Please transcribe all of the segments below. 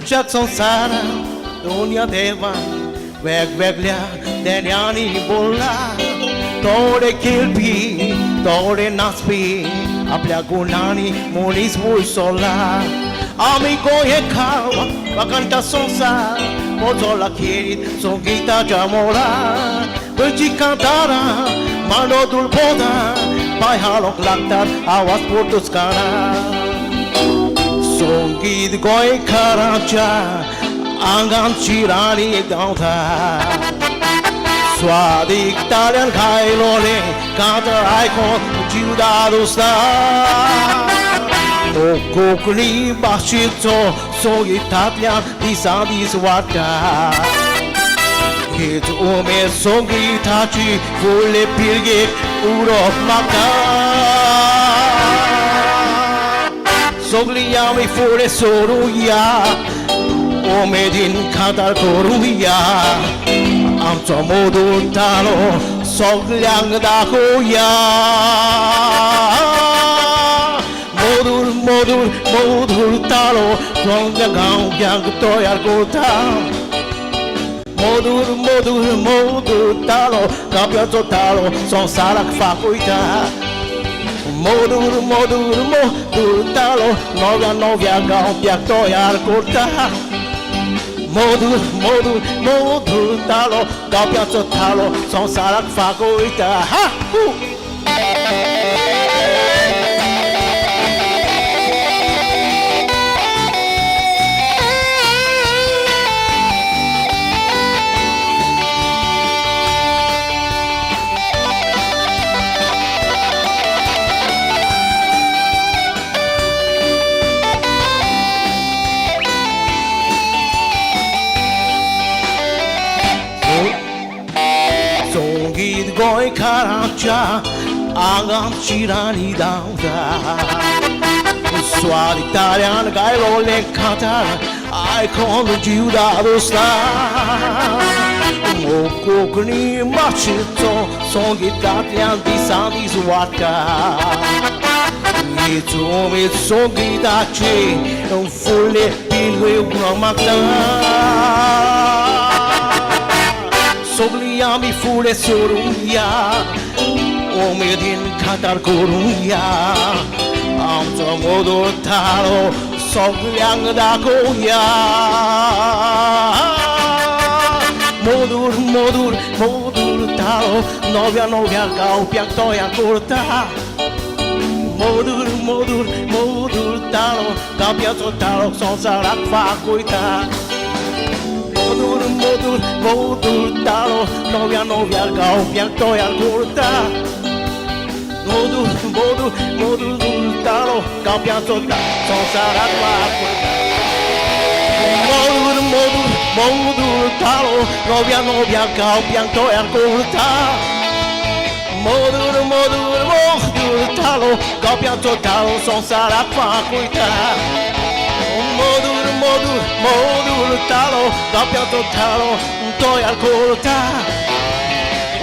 मनशाक संवसारान दोनया देवान वेगवेगळ्या देण्यांनी बोल्ला. थोडे खेळपी थोडे नाचपी आपल्या गुणांनी मनीस वयर सोल्ला. आमी गोंयकार वाखाणटा संवसार मोजोला खेरीत संगीताच्या मोलार. गोंयची कांतारां मांडो दुलपोदां पांय हालोवंक लागतात आवाज पोटूच काणा. संगीत गोंयकारांच्या आंगान शिरांनी धांवता. स्वादीक ताळ्यान घायलोलें कांतार आयकोन जीव दादोसता. कोंकणी भाशेचो संगीतांतल्यान दिसान दीस वाडटा. हीच उमेद संगीताची फुडले पिळगेक उरोप मागता. सगळीं आमी फुडें सरुया उमेदीन कांतार करुया. आमचो मधूर तालो सगल्यांक दाखोवया. मधूर मधूर मधूर तालो सगल्या गांवग्यांक तयार करता. मधूर मधूर मधूर तालो काप्याचो तालो संवसाराक फांकयता. मधूर मधूर मधूर तालो नव्या नव्या गांवप्याक तयार करता. मधूर मधूर मधूर तालो गावप्याचो तालो संवसाराक फांकयता. हा हू. संगीत गोंयकारांच्या आंगान शिरांनी धांवता. स्वादीक ताळ्यान गायलोलें कांतार आयकोन जीव दादोसता. कोंकणी भाशेचो संगीतांतल्यान दिसान दीस वाडटा. हीच उमेद संगीताची फुडले पिळगे मागता. सगळीं आमी फुडें सरुया उमेदीन कांतार करुया. आमचो मधूर ताळो सगल्यांक दाखोवया. मधूर मधूर मधूर ताळो नव्या नव्या गावप्यांक तयार करता. मधूर मधूर मधूर ताळो गावप्याचो ताळो संवसाराक फांकयता. मधूर मधूर मधूर ताळो नव्या नव्या गावप्यांक तयार करता. मधूर मधूर मधूर ताळो गावप्याचो संवसाराक फांकयता. मधूर मधूर मधूर ताळो नव्या नव्या गावप्यांक तयार करता. मधूर मधूर मधूर ताळो गावप्याचो ताळो संवसाराक फांकयता. मधूर मधूर मधूर ताळो गावप्याचो ताळो तयार करता.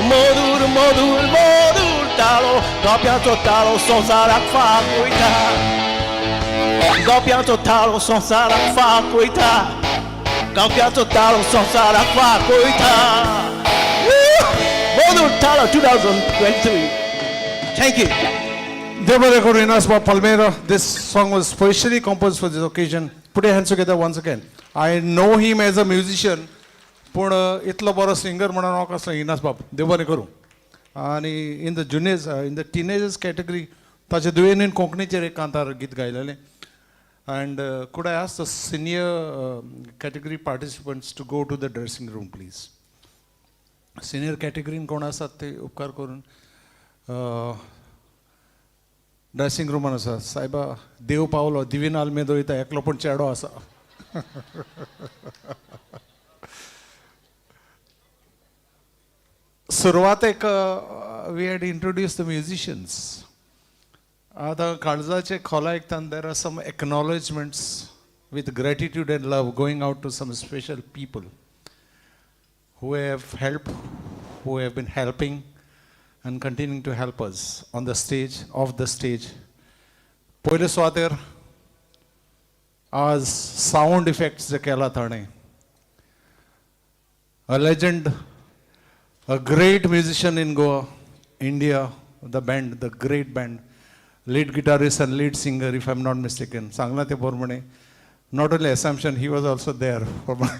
मधूर मधूर मधूर ताळो गावप्याचो ताळो संवसाराक फांकयता. गावप्याचो ताळो संवसाराक फांकयता. गावप्याचो ताळो संवसाराक फांकयता. मधूर ताळो 2023. Thank you. देव बरें करूं Inas Bob Palmeiro. This song was specially composed for this occasion. Put your hands together once again. I know him as a musician, पूण इतलो बरो सिंगर म्हणून हांव कसलो इनास बाब. देव बरें करूं. आनी in the juniors, in the teenagers category ताचे दुयेनीन कोंकणीचेर एक कांतार गीत गायलेलें. And could I ask the senior category participants to go to the dressing room please. Senior कॅटेगरीन कोण आसात ते उपकार करून ड्रेसिंग रुमान आसा. सायबा देव पावलो दिवीन आल्मेदो वयता एकलो पूण चेडो आसा. सुरवातेक we had introduce the musicians. आतां काळजाचे खोला आयकतना there are some acknowledgements with gratitude and love going out to some special people who have helped, who have been helping and continuing to help us on the stage, off the stage. पयले सुवातेर आज sound effects जे केला ताणें. A legend, a great musician in Goa, India, the band, the great band, lead guitarist and lead singer, if I'm not mistaken. सांगला ते प्रमाणे, not only assumption, he was also there for my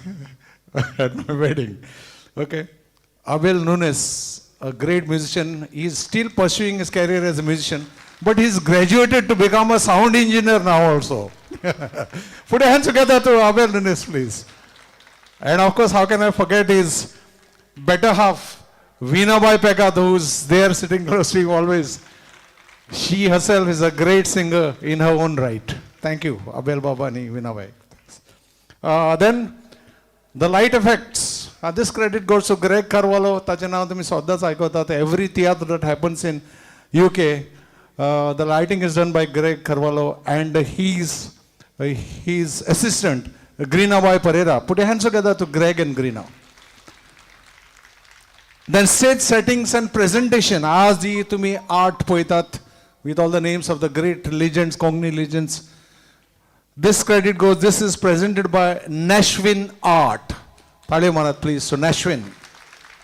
at my wedding. Okay. Abel Nunes, a great musician, he is still pursuing his career as a musician, but he's graduated to become a sound engineer now also. Put your hands together to Abel Nunes, please. And of course, how can I forget his better half, Veenabai Pekat, who's there sitting close to him always. She herself is a great singer in her own right. Thank you, Abel Babani, Veenabai. Then, the light effects. This credit goes to Greg Carvalho. ताचें नांव तुमी सदांच आयकतात. Every theatre that happens in UK, the lighting is done by Greg Carvalho and his assistant, Greenabai Pereira. Put your hands together to Greg and Greena. Then stage settings and presentation. आज जी तुम्ही art पळयतात with all the names of the great legends, Konkani legends. This credit goes, this is presented by Nashvin Art. ताळयो मारात please. So Nashvin,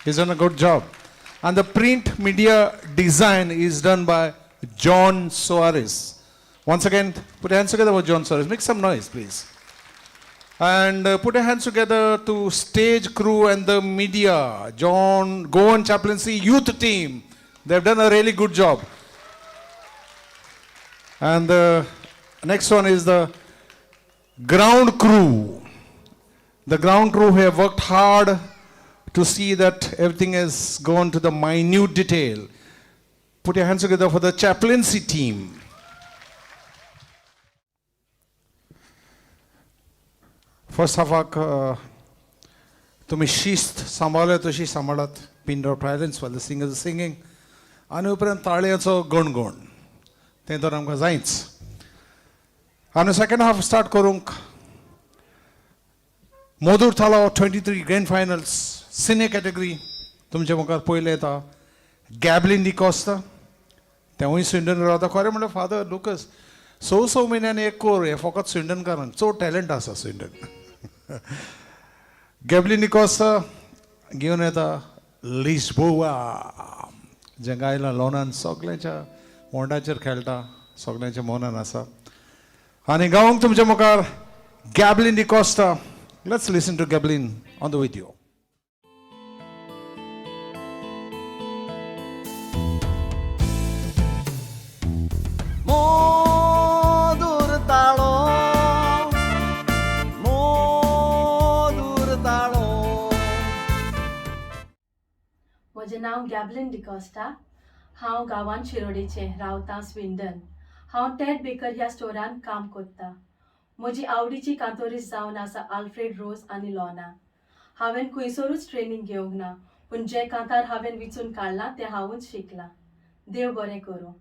he's done a good job. And the print media design is done by John Soares. Once again, put your hands together for John Soares. Make some noise, please. And put your hands together to stage crew and the media, John Goan Chaplaincy Youth Team. They've done a really good job. And the next one is the ground crew. The ground crew have worked hard to see that everything has gone to the minute detail. Put your hands together for the chaplaincy team. First हाफाक तुमी शिस्त सांबाळ्या तशी सांबाळात. Pin drop silence while the singers singing. आनी उपरांत ताळयांचो गणगण तें तर आमकां जायच. आनी सेकंड हाफ स्टार्ट करूंक मधूर थालो 23 grand finals senior category तुमच्या मुखार पयलें येता गॅबलीन डिकॉस्ता. तेवूय स्विंडन रावता. खरें म्हणल्यार फादर लुकस स स म्हयन्यांनी एक कोर हे फकत स्विंडनकारांक चड टॅलंट आसा स्विंडन. गॅबलीन डिकॉस्ता घेवन येता लिस्बोवा, जें गायलां लोनान सगळ्यांच्या मोंडाचेर खेळटा, सगळ्यांच्या मनान आसा. आनी गावंक तुमच्या मुखार गॅबलीन D'Costa. Let's listen to Gablin on the video. मोदूर ताळो, मोदूर ताळो. म्हजें नांव गॅबलीन डिकॉस्टा. हांव गांवान शिरोडेचें, रावतां स्विंडन. हांव टेड बेकर ह्या स्टोरान काम कोत्ता. म्हजी आवडीची कांतोरीस जावन आसा आल्फ्रेड रोज आनी लोना. हांवें खंयसरूच ट्रेनींग घेवंक ना, पूण जें कांतार हांवें विचून काडलां तें हांवूच शिकलां. देव बरें करूं.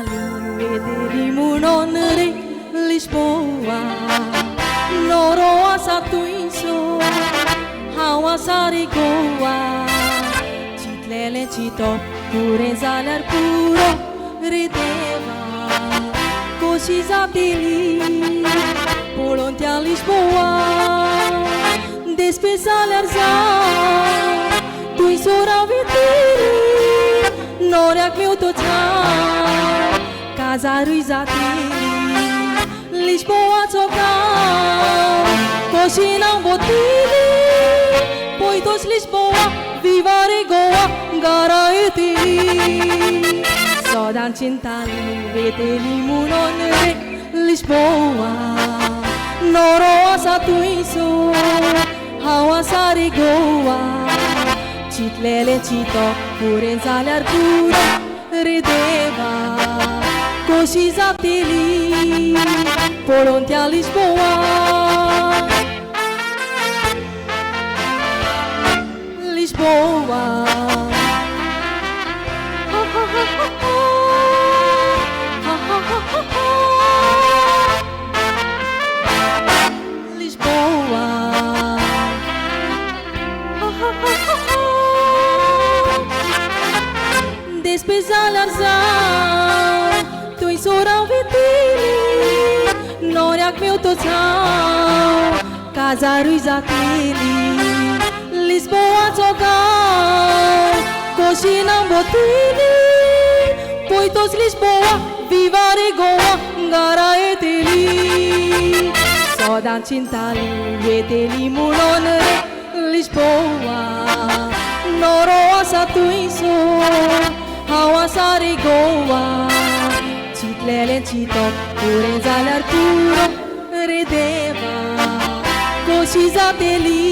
चिंताली वेदेली म्हणून रे लिस्बोआ नोरो आसा तुंयसो हांव आसा रे गोवा चिंतलेलें चिंतप पुरें जाल्यार पुरो रे देवा कशी जातली पळोवन त्या लिस्बोआ देसपे जाल्यार जावं थंयसर हांव येतली नोऱ्याक मेवतोच हांव काजारूय जातली लिस्बोआचो गांव कशी नांव वतली पयतोच लिस्बोआ विवा रे गोवा घरा येतली सदां चिंताली वेतेली म्हणून रे लिस्बोआ नोरो आसा थंयसो हांव आसा रे गोवा चिंतलेलें चिंतप पुरें जाल्यार पुरो रे देवा कशी जातली पळोवन त्या लिस्बोआ लिस्बोआ हा हा हा हा हा हा हा हा हा Lisboa. Ha, ha, ha, ha, ha. Después जाल्यार जावं थंयसर हांव वेतली नोऱ्याक मेवतोच हांव काजारूय जातली लिस्बोआचो गांव कशी नांव वतली पयतोच लिस्बोआ विवा रे गोवा घरा येतली सदां चिंताली वेतेली म्हणून रे लिस्बोआ नोरो आसा थंयसो हांव आसा रे गोवा चिंतलेलें चिंतप पुरें जाल्यार पुरो रे देवा कशी जातली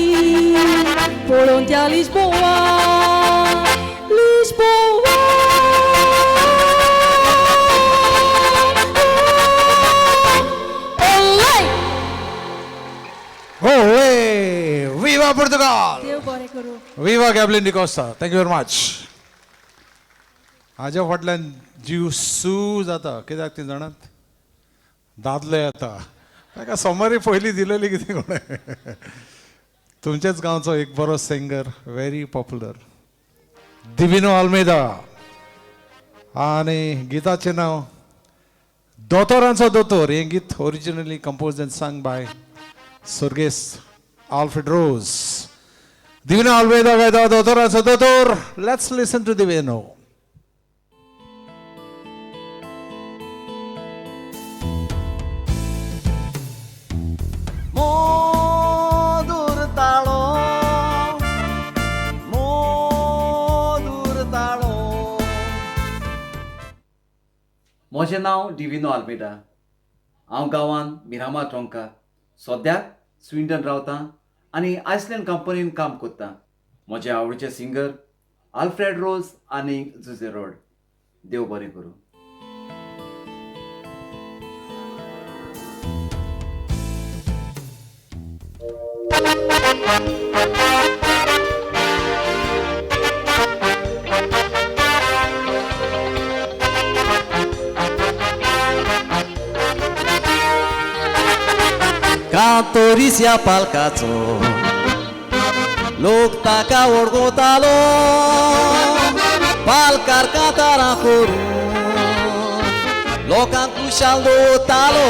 पळोवन त्या Lisboa Lisboa Olé! Oh, Viva Portugal! देव बरें करूं. Viva Gablin D'Costa. Thank you very much. हाज्या फाटल्यान जीव सू जाता कित्याक ती जाणात दादले येता ताका सोमारी पयलीं दिलेली कितें कोणें तुमच्याच गांवचो एक बरो सिंगर व्हेरी पॉप्युलर दिविनो आल्मेदा आनी गिताचें नांव दोतोरांचो दोतोर. हें गीत originally compose and sung by सर्गेस्त आल्फ्रेड रोज. दिविनो आल्मेदा गायता दोतोरांचो दोतोर. Let's listen to Divino. मोदूर ताळो मोदूर ताळो. म्हजें नांव डिविनो आल्मेडा. हांव गांवान मिरामार टोंका सद्याक स्विंडन रावतां आनी आयसलँड कंपनीन काम करतां. म्हजे आवडीचे सिंगर आल्फ्रेड रोज आनी जुजे रोड. देव बरें करूं. कातोरीस ह्या पालकाचो लोक ताका वळखतालो पालकार कातारां करून लोकांक खुशाल दवरतालो.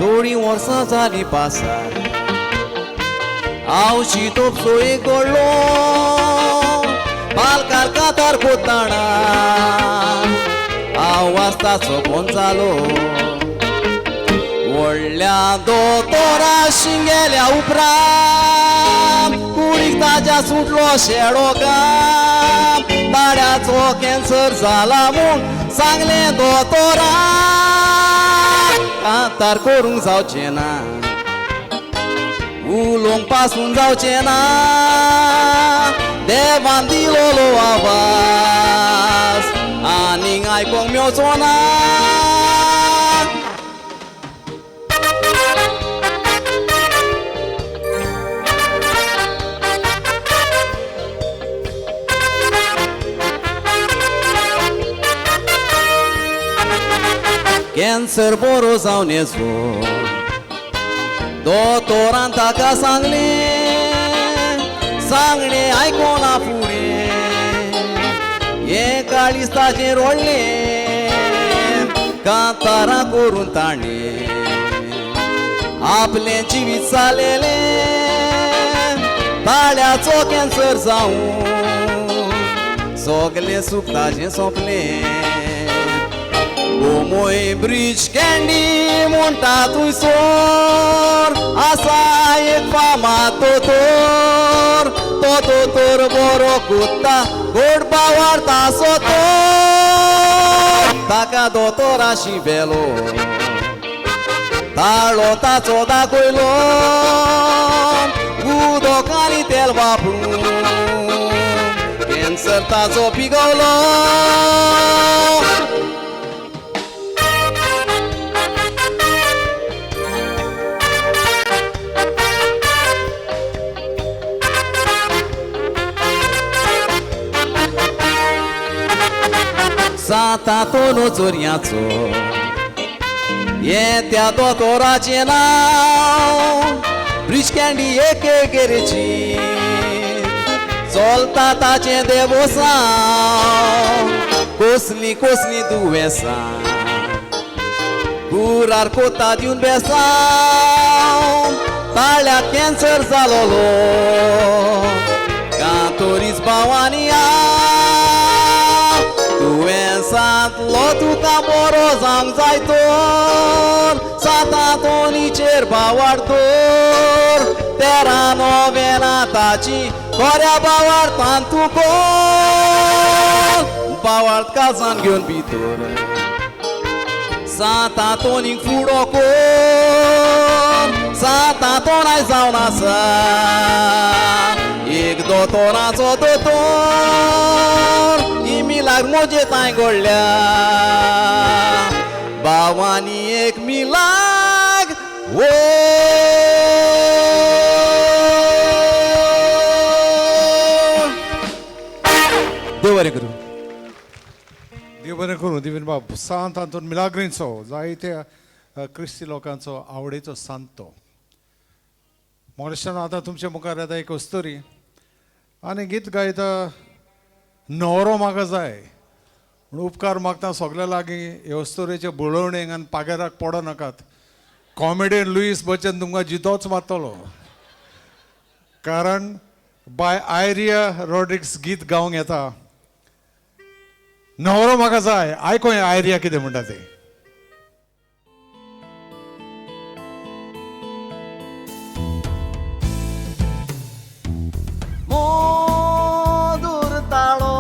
थोडीं वर्सां जालीं पासार हांव शितोप सोयीक घडलो पालकार कातार कोताणा हांव वाचताचो फोन जालो. व्हडल्या दोतोरा शिंगेल्या उपरांत कुडीक ताज्या सुटलो शेडो काम ताड्याचो कॅन्सर जाला म्हूण सांगलें दोतोरा कांतार करूंक जावचें ना उलोवंक पासून जावचें ना देवान दिलोलो आवाज आनीक आयकोंक मेवचो ना. कॅन्सर बरो जावन येचो दोतोरान ताका सांगलें सांगणें आयकोना फुडें हें काळीज ताचें रोडलें कांतारां करून ताणें आपलें जिवीत चालयलें ताळ्याचो कॅन्सर जावन सगलें सूख ताजें सोंपलें. गोमोय ब्रिज कँडी म्हणटा थंयसर आसा एक फामाद दोतोर तो दोतोर बरो कोत्ता गोड बावार्ता सोतोर ताका दोतोराशी व्हेलो ताळो ताचो दाखयलो उदक आनी तेल वापरून कॅन्सर ताचो पिगवलो. सातातोनो चोरयांचो हें त्या दोतोराचें नांव ब्रिज कँडी एके गेरेची चलता ताचें देवोसांव कसलीं कसलीं दुयेंसां कुरार कोता दिवन बेसांव ताळ्याक कॅन्सर जालोलो कांतोरीच भावांनी दुयेंसांतलो तुका बरो जावंक जाय तर सातांतोनीचेर भावार्थ 13 नोवेना ताची बऱ्या भावार्थान तूं कोण भावार्थ काळजान घेवन भितर सातांतोनीक फुडो कोर सातांतोनाय जावन आसा एक दोतोराचो दोतोर ही मिलाग म्हजे तांय घडल्या भावांनी एक मिलाग वो. देव बरें करूं. देव बरें करूं दिवीन बाब. सांत आंतोन मिलाग्रींचो जायत्या क्रिस्ती लोकांचो आवडीचो सांत तो. मोरेश्तान आतां तुमच्या मुखार येता एक अस्तुरी आनी गीत गायता न्हवरो म्हाका जाय म्हूण उपकार मागता सगल्या लागीं हे अस्तुरेचे बुळवणेक आनी पागेराक पडो नाकात. कॉमेडियन लुईस बच्चन तुमकां जितोच मारतलो कारण बाय आयरिया रॉड्रिक्स गीत गावंक येता न्हवरो म्हाका जाय. आयको आयरिया कितें म्हणटा तें. मोदूर ताळो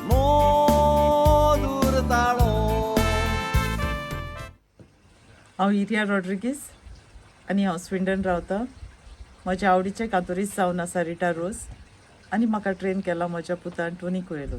मोदूर ताळो. हांव इरिया रॉड्रिगीस आनी हांव स्विंडन रावता. म्हज्या आवडीचें कातोरीस जावन आसा रिटा रोज आनी म्हाका ट्रेन केला म्हज्या पुतान टोनी कुएलो.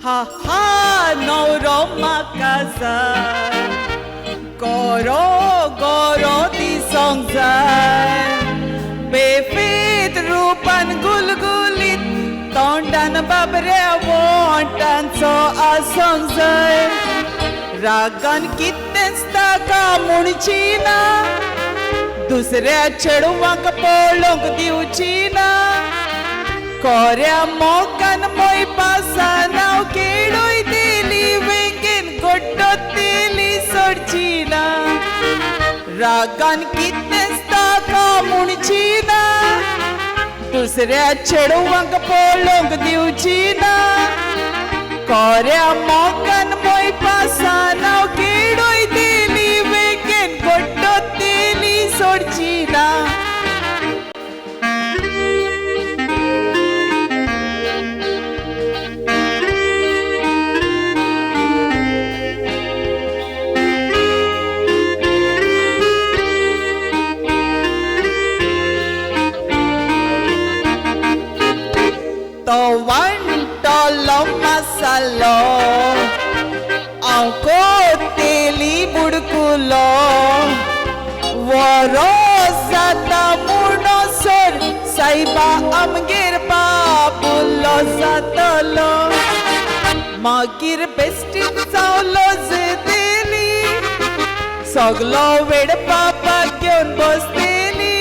हा हा नवरो म्हाका जाय गोरो गोरो दिसोंक जाय बेफीत रुपान गुलगुलीत तोंडान बाबऱ्या वोंटांचो आसोंक जाय रागान कितेंच ताका म्हणची ना दुसऱ्या चेडवांक पळोवंक दिवची ना कोऱ्या मोगान मोय पासान हांव केळूय दिली वेंगेन गोड्डो दिली सोडची ना रागान कितेंच ताका म्हणची ना दुसऱ्या चेडवांक पळोवंक दिवची ना कोऱ्या मोगान मोय पासान हांव केळूय दिली वेंगेन गोड्डो दिली सोडची ना. उलो वरो जाता म्हणसर सायबा आमगेर बाबुलो जातलो मागीर बेस्टीन जावलो दिली सगलो वेळ बापाक घेवन बसतली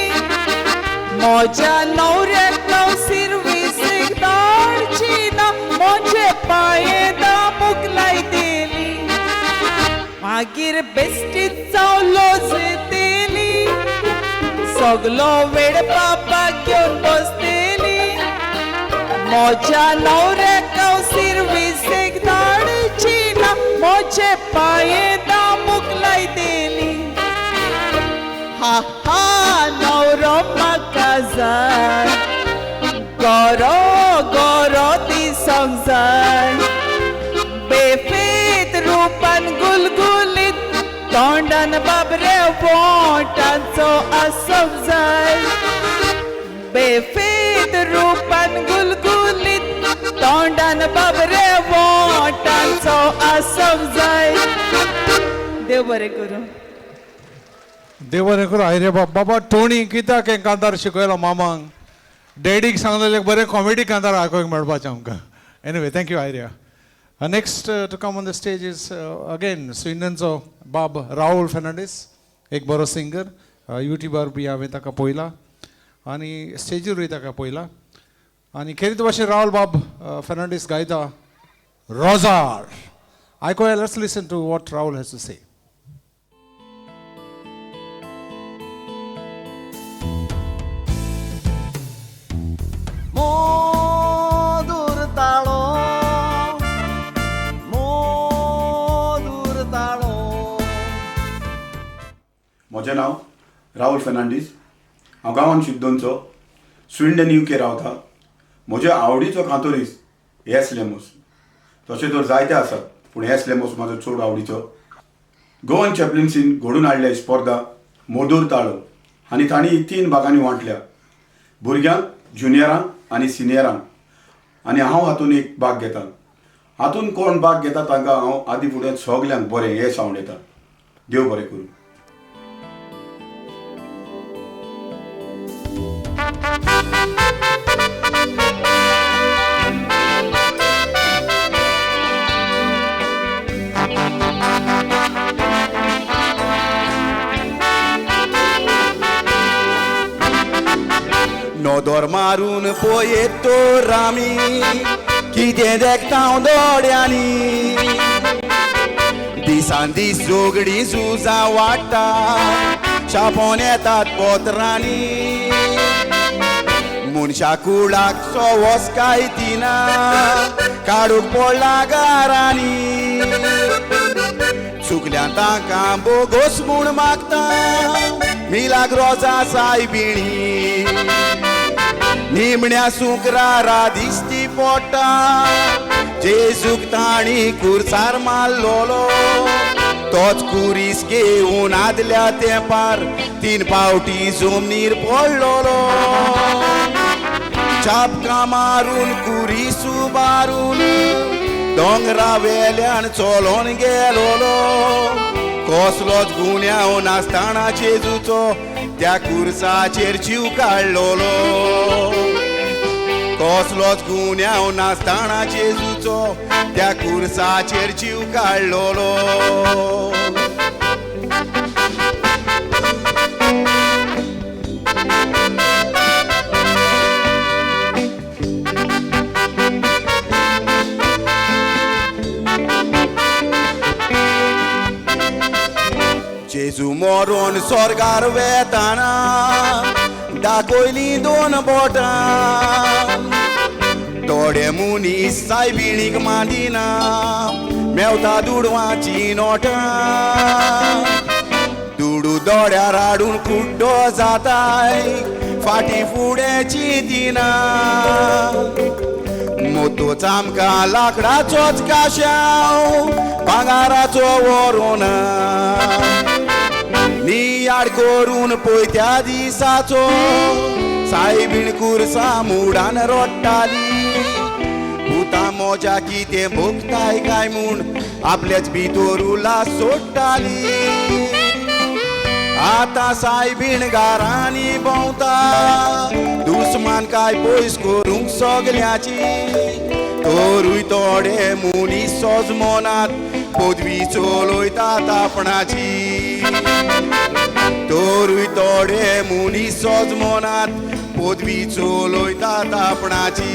म्हज्या न्हवऱ्याक हांव सिर्वीसेक धाडची ना म्हजे पांये दामूक लायतली मागीर बेस्टीत जावलो दिली सगलो वेळ बापाक घेवन बसतली म्हज्या न्हवऱ्याक हांव सिर्वीसेक धाडची ना म्हजे पांये दामूक लायतली हा हा न्हवरो म्हाका जाय गोरो गोरो दिसोंक जाय बेफेद रुपान गुलगुलीत तोंडान बाबरे वोंटांचो आसोंक जाय बेफेद रुपान गुलगुलीत तोंडान बाबरे वोंटांचो आसोंक जाय. देव बरें करूं. देव बरें करूं. आयरे बाब बाबा टोणी कित्याक हें कांतार शिकयलो मामांक डॅडीक सांगलेलें बरें कॉमेडी कांतार आयकोंक मेळपाचें आमकां. Anyway thank you Airya. Next to come on the stage is again स्विंडनचो बाब राहुल फेर्नांडीस, एक बरो सिंगर. युट्यूबार बी हांवें ताका पळयला आनी स्टेजीरूय ताका पळयला आनी खेरीत भाशेन राहुल बाब फेर्नांडीस गायता रोजार. आयकोया, let's listen to what Rahul has to say. मोदूर ताळो मोदूर ताळो. म्हजें नांव राहुल फेर्नांडीस, हांव गांवान शिरदोनचो, स्विंडन UK रावता. म्हज्या आवडीचो कांतोरीस एस लेमोस. तशें तर जायते आसात पूण एस लेमोस म्हाजो चड आवडीचो. गोवन चॅपलिन्सीन घडोवन हाडल्या स्पर्धा मधूर ताळो आनी तांणी ही 3 भागांनी वांटल्या, भुरग्यांक, ज्युनियरांक आनी सिनियरांक. आनी हांव हातूंत एक भाग घेता. हातूंत कोण भाग घेता तांकां हांव आदी फुडें सगल्यांक बरें येस आवडयता. देव बरें करूं. नदर मारून पळयत तर आमी कितें देखता दोळ्यांनी, दिसान दीस झगडीं झुजां वाडटा, छापोन येतात पत्रांनी, मनशा कुळाक सवस काय दिना, काडूंक पडला घरांनी, चुकल्यान तांकां बोगोस म्हूण मागता, मिलाग्रोजा सायबिणी, निमण्या सुक्रारा दिश्टी पडटा, जेजूक तांणी कुर्सार मारलोलो, तोच कुरीस घेवन आदल्या तेंपार 3 फावटी जमनीर पडलोलो, चापकां मारून कुरीस उबारून दोंगरा वेल्यान चलोन गेलोलो, कसलोच गुन्यांव नासतना जेजूचो त्या कुर्साचेर जीव काडलोलो, कसलोच गुन्यांव नासतना जेजूचो त्या कुर्साचेर जीव काडलोलो. जेजू मरोन स्वर्गार वेताना दाखयली 2 बोटां, थोडे मनीस सायबिणीक मानिना, मेवता दुडवांची नोटां, दुडू दोळ्यार हाडून कुड्डो जाताय, फाटीं फुडें चिंतिना, मोतोच आमकां लाकडाचोच काशांव, भांगाराचो व्हरोना, नियाळ करून पळय त्या दिसाचो, सायबीण कुर्सा मुडान रडटाली, पुता म्हज्या कितें भोगताय काय म्हूण आपलेच भितर उलास सोडटाली. आतां सायबीण घरांनी भोंवता दुस्मान काय पयस करूंक सगल्याची तरूय थोडे मनीस सोजमनात पदवी चलयतात आपणाची तरूय थोडे मनीस सोजमनात पदवी चलयतात आपणाची.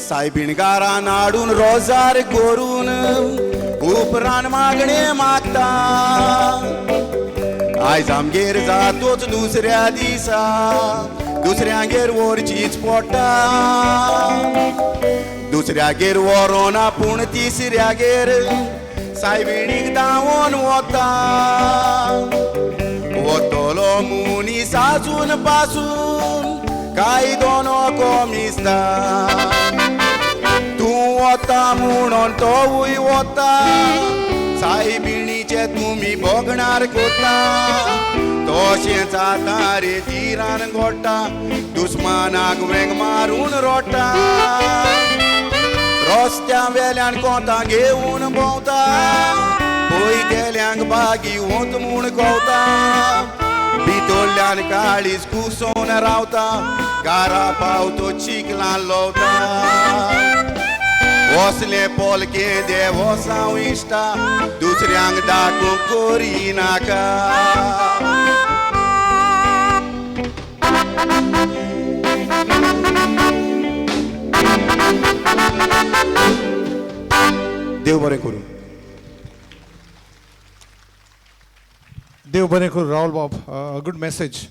सायबीणगारान हाडून रोजार करून उपरान मागणें मागता आयज आमगेर जातोच दुसऱ्या दिसा दुसऱ्यांगेर व्हरचीच पडटा दुसऱ्यागेर व्हरोना पूण तिसऱ्यागेर सायबिणीक धांवोन वता वतलो मनीस आजून पासून कायदो नको मिसता तूं वता म्हणून तोवूय वता सायबिणीचे तुमी भोगणार कोता तशेंच जाता रे तिरान गोडटा दुस्मानाक वेंग मारून रोडटा रस्त्या वेल्यान कोतां घेवन भोंवता पळयतल्यांक बागी वत म्हूण कोवता भितरल्यान काळीज कुसोवन रावता घरा पावतो चिकलान लोवता वसले पोलके देवोसांव इश्टा दुसऱ्यांक दाखोवंक करिनाका. देव बरें करूं. देव बरें करूं राहुल बाब. Good message.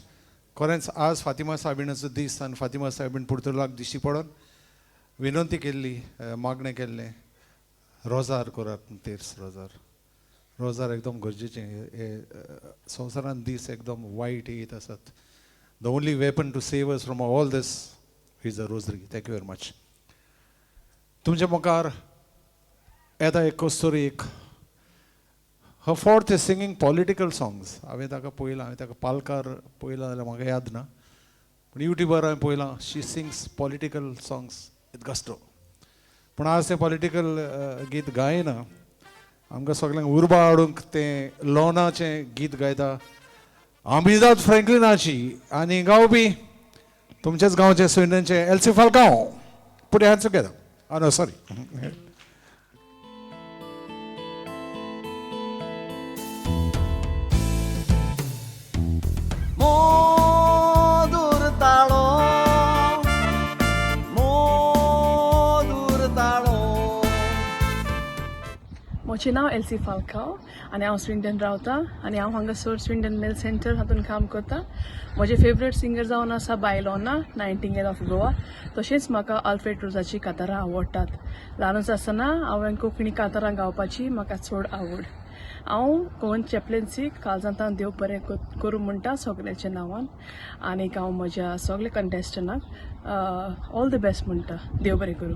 खरेंच आज फातिमा सायबिणाचो दीस आनी फातिमा सायबीण पुर्तुगालाक दिश्टी पडोन विनंती केल्ली, मागणें केल्लें रोजार करात, तेर्स रोजार रोजार एकदम गरजेचें. हे संवसारान दीस एकदम वायट येत आसात. The only weapon to save us from all this is a rosary. Thank you very much. तुमच्या मुखार येता एक कस्तुरी एक her fourth is singing political songs. हांवें ताका पळयलां, हांवें ताका पालकार पळयलां जाल्यार म्हाका याद ना, पूण युट्यूबार हांवें पळयलां she sings political songs with gusto. पूण आज तें पॉलिटिकल गीत गायना, आमकां सगल्यांक उर्बा हाडूंक तें लोनाचें गीत गायता आमिजाद फ्रँकलिनाची आनी गावपी तुमच्याच गांवचे स्विंडनचे Elsie Falcao. Put your hands together. Oh no, sorry. मोदूर ताळो मोदूर ताळो. म्हजें नांव एल्सी फाल्कांव आनी हांव स्विंडन रावता आनी हांव हांगासर स्विंडन मिल सेंटर हातून काम करता. म्हजें फेवरेट सिंगर जावन आसा बायलोना नायटिंगेल ऑफ गोवा. तशेंच म्हाका आल्फ्रेड रोजाची कातारां आवडटात. ल्हानूच आसतना हांवें कोंकणी कातारां गावपाची म्हाका चड आवड. हांव गोवन चॅपलन्सीक काळजांतान देव बरें करूं म्हणटा सगळ्यांच्या नांवान आनीक हांव म्हज्या सगल्या कंटेस्टंटाक ऑल the best म्हणटा. देव बरें करूं.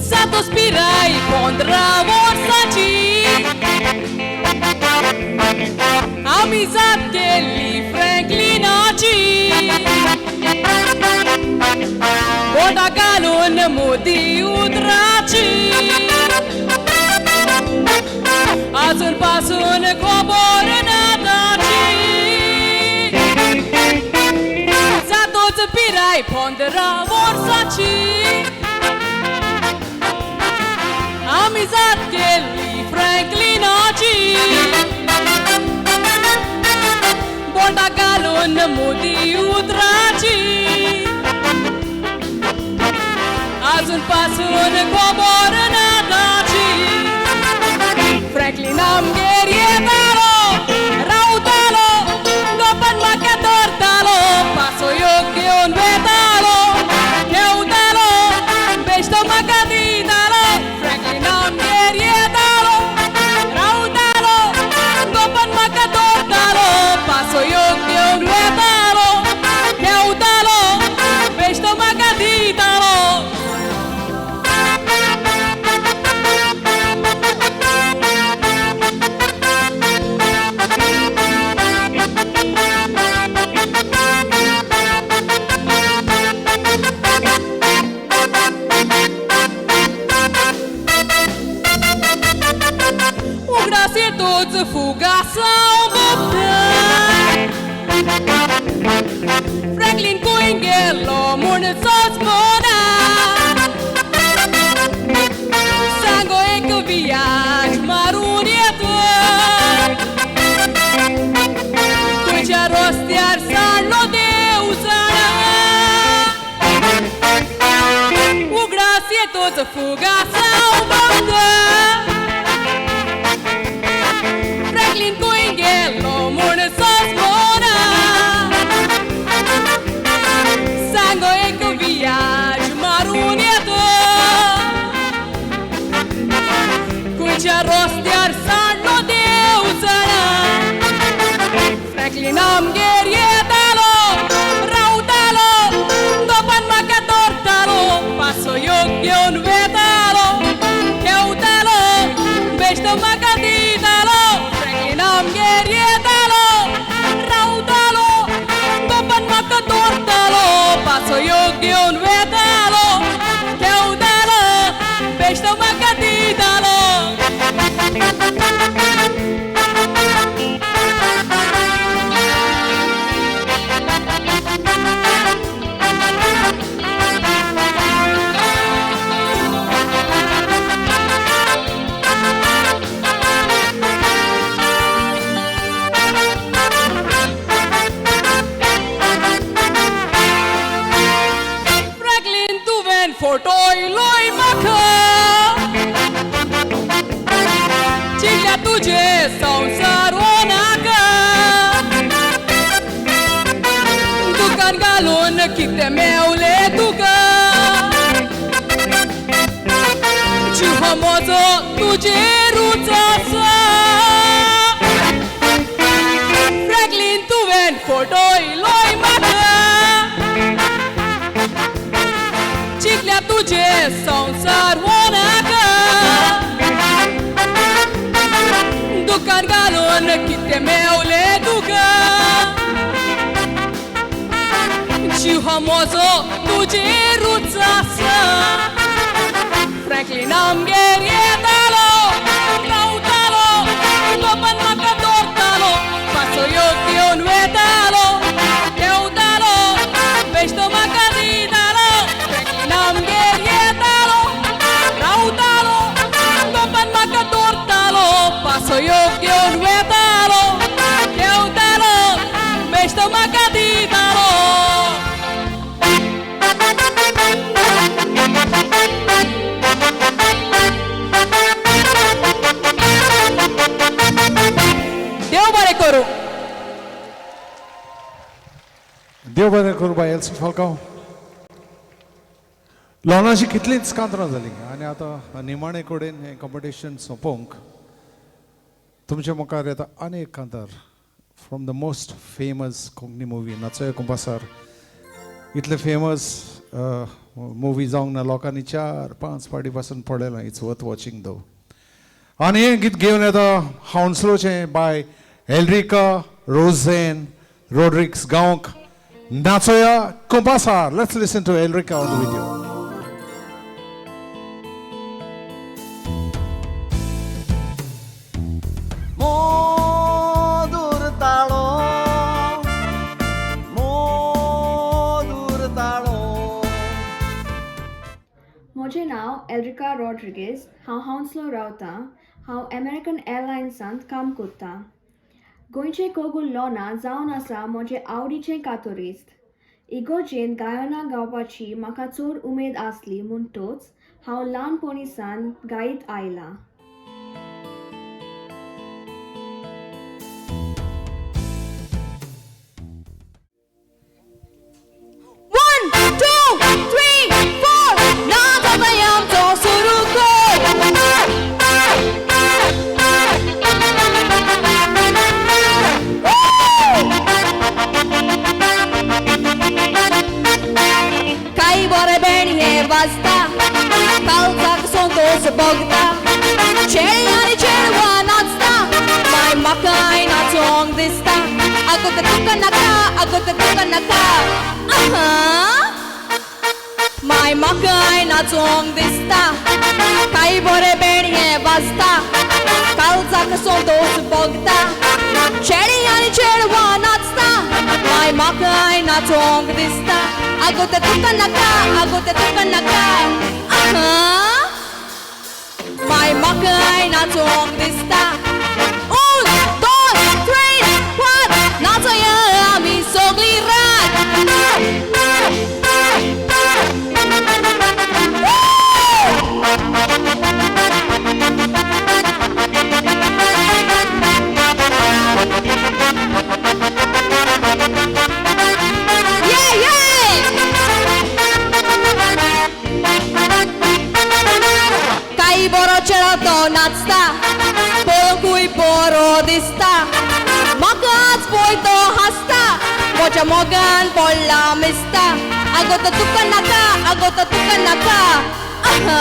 Santos pirai 15 वर्साची आमी जात केल्ली फ्रँकलिनाची बोटां घालून मोदी उतराची आजून पासून खबर ना ताची जातोच पिराय 15 वर्साची आमी जात केल्ली फ्रँकलिनाची बोटां घालून मोदी उतराची आजून पासून खबर ना ताची. फ्रँकलिन आमगेर येतालो रावतालो गोपान म्हाका धरतालो पासयो घेवन वेतालो घेवतालो बेश्टो म्हाका दितालो. फ्रँकलिन आमगेर येतालो येतोच फुगासांव भोगता. फ्रँकलीन खंय गेलो म्हूण सोच मोना. सांगो एक वियाज मारून येतो. खंयच्या रस्त्यार सांडलो देव जाणा. उगडास येतोच फुगासांव भोगता. फ्रँकलीन खंय गेलो म्हूण सोच मोना. सांगो एक वियाज मारून येतो. खंयच्या रस्त्यार सांडलो देव जाणा. फ्रँकलीन आमगेर येतालो, रावतालो, गोपान म्हाका दवरतालो, पासयो घेवन वेतालो, खेवतालो, बेश्टो म्हाका दितालो. फ्रँकलीन आमगेर येतालो, रावतालो, गोपान म्हाका दवरतालो, पासयो घेवन वेतालो, खेवतालो, बेश्टो म्हाका दितालो. फ्रँकलीन तुवें फोटो इलोय म्हाका. चिंतल्या तुजे संवसार हो नाका. दुकान घालून कितें मेवलें तुका. जीव म्हजो तुजेरूच आसा. फ्रँकलीन तुवें फोटो इलोय म्हाका. चिंतल्या तुजे संवसार हो नाका. दुकान घालून कितें मेवलें तुका. जीव म्हजो तुजेरूच आसा. फ्रँकलीन आमगेर येतालो, रावतालो, गोपान म्हाका दवरतालो, पासयो घेवन वेतालो, खेवतालो, बेश्टो म्हाका दितालो. फ्रँकलीन आमगेर येतालो, रावतालो, गोपान म्हाका दवरतालो, पासयो घेवन वेतालो, खेवतालो, बेश्टो म्हाका दितालो. देव बरें करूं. देव बरें करूं बाय एल्सी फाल्कांव. लोनाची कितलींच कांतरां जालीं आनी आतां निमाणे कडेन हें कॉम्पिटिशन सोंपोवंक तुमच्या मुखार येता आनी एक कांतार from the most famous Konkani movie Nachoya Kumpasar. इतले फेमस मुवी जावंक ना, लोकांनी 4-5 फावटी पासून पळयलां. It's worth watching though. आनी हें गीत घेवन येता हाउन्सलोचें बाय एल्रिका रोझेन रोड्रिक्स गांवक Nachoya Kumpasar. Let's listen to Elrica on the video. मोदूर ताळो, मोदूर ताळो. म्हजें नांव एल्रिका रॉड्रिगेज. हांव हाउन्सलो रावतां. हांव अमेरिकन एरलायन्सांत काम करतां. गोंयचें कोगूल लोना जावन आसा म्हजें आवडीचें कातोरिस्त. इगोर्जेंत गायनां गावपाची म्हाका चड उमेद आसली म्हणटच हांव ल्हानपणी सावन गायत आयलां. One, two, three, four. नाच आमचो सुरू कर. काय बरें बेण हें वाजता, काळजाक संतोष भोगता. चेड आनी चेडवां नाचता, माय म्हाकाय नाचोंक दिसता. आगो तें तुका नाका, आगो तें तुका नाका. आहा. माय म्हाकाय नाचोंक दिसता. काय बरें बेण हें वाजता, काळजाक संतोष संतोष भोगता. चेडी आनी चेडवां नाचता, माय म्हाकाय नाचोंक दिसता. आगो तें तुका नाका, आगो तें तुका नाका, आहा माय म्हाकाय नाचोंक दिसता. 1 2 3 4 नाचोया आमी सगळी रात. Yeah, yeah! कांय बरो चेडो तो नाचता, पळोवंकूय बरो दिसता. म्हाकाच पळय तो हांसता, म्हज्या मोगान पडला मिसता. आगो तो तुका नाका, आगो तो तुका नाका, आहा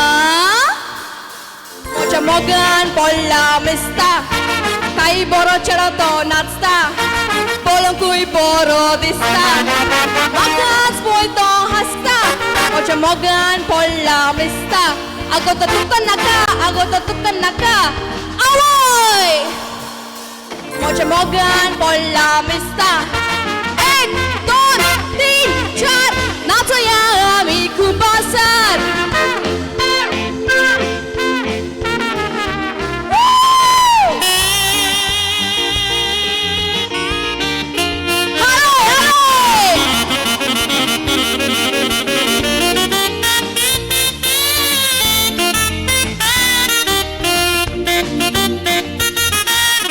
म्हज्या मोगान पडला मिसता. कांय बरो चेडो तो नाचता, पळोवंकूय बरो दिसता. म्हाकाच पळय तो हांसता, म्हज्या मोगान पडला मिसता. आगो तो तुका नाका, आगो तो तुका नाका, आवय म्हज्या मोगान पडला मिसता. 1 2 3 4 नाचोया आमी कुंभासार.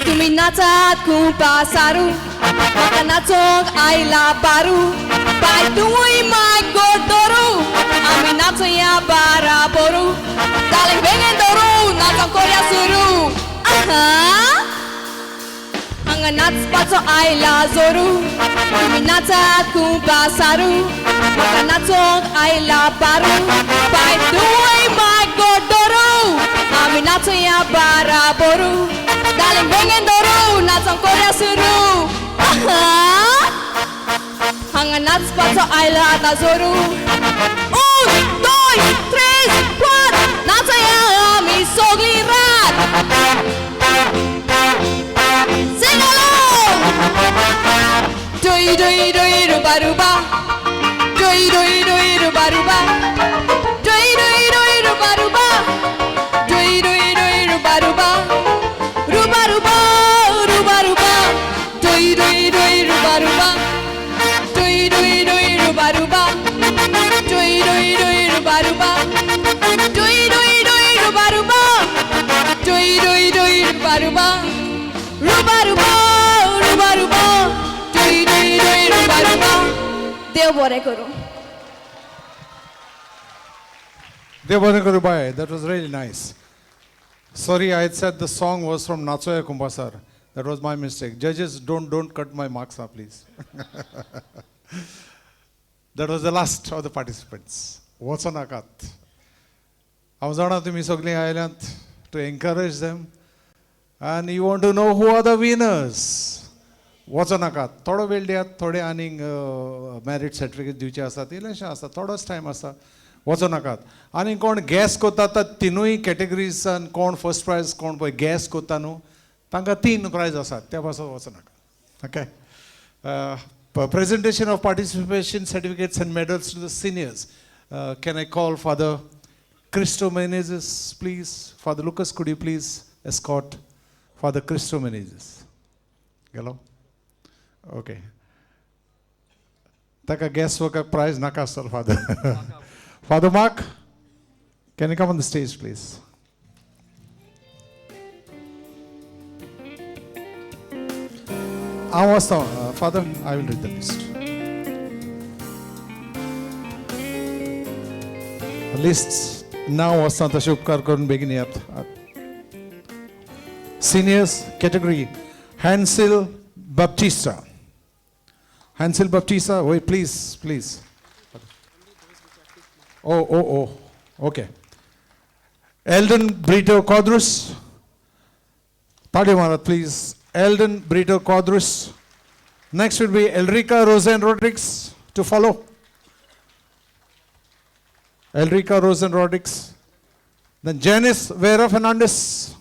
तुमी नाचात कुंभासारू, म्हाका नाचोंक आयला बारू. बाय तुवूय माय गोड धरू, आमी नाचोया बाराबरू. जालें बेगीन धरू, नाचोंक कोया सुरू. आहा हांगा नाचपाचो आयला जोरू. तुमी नाचात कुंभासारू, म्हाका नाचोंक आयला बारू. बाय तुवूय माय गोड धरू, आमी नाचोया बाराबरू. जालें बेगीन धरू, नाचोंक कोया सुरू. आहा हांगा नाचपाचो आयला आतां जोरू. 1 2 3 4 नाचोया आमी सगळी रात. Sing along! Doi doi doi ruba ruba, doi doi doi ruba ruba, doi doi doi ruba ruba, doi doi doi ruba ruba, ruba ruba ruba ruba, doi doi doi ruba ruba, doi doi doi ruba ruba, doi doi doi ruba ruba, doi doi doi ruba ruba, doi doi doi ruba ruba, ruba ruba ruba ruba, doi doi doi ruba ruba. देव बरें करूं. देव बरें करूं bye. That was really nice. Sorry, I had said the song was from Nachoya Kumbasar. That was my mistake. Judges, don't cut my marks up, please. That was the last of the participants. वचोनाकात. हांव जाणा तुमी सगळीं आयल्यांत to encourage them. And you want to know who are the winners. वचोनाकात. थोडो वेळ दियात, थोडे आनीक मॅरीट सर्टिफिकेट दिवचे आसात, इल्लेशें आसा, थोडोच टायम आसा. वचोनाकात. आनी कोण गॅस कोता तर तिनूय कॅटेगरीजान कोण फर्स्ट प्रायज कोण पळय गॅस कोता न्हू, तांकां 3 प्रायज आसात, त्या पासून वचोनाकात. Okay. Presentation of participation certificates and medals to the seniors. Can I call Father Christo Menezes, please? Father Lucas, could you please escort Father Christo Menezes? Hello? Okay. ताका gas वर्काक prize नाका आसतलो Father. Father Mark, can you come on the stage, please? हांव वचता, Father, I will read the list. List नांव वचता तशें उपकार करून बेगीन येयात. Seniors category, Hansel Baptista. Hansel Baptista, wait, please, please. Oh, okay. Eldon Brito Codrus. Tadi Marat, please. Eldon Brito Codrus. Next will be Elrica Rosen Rodriguez to follow. Elrica Rosen Rodriguez. Then Janice Vera Fernandez.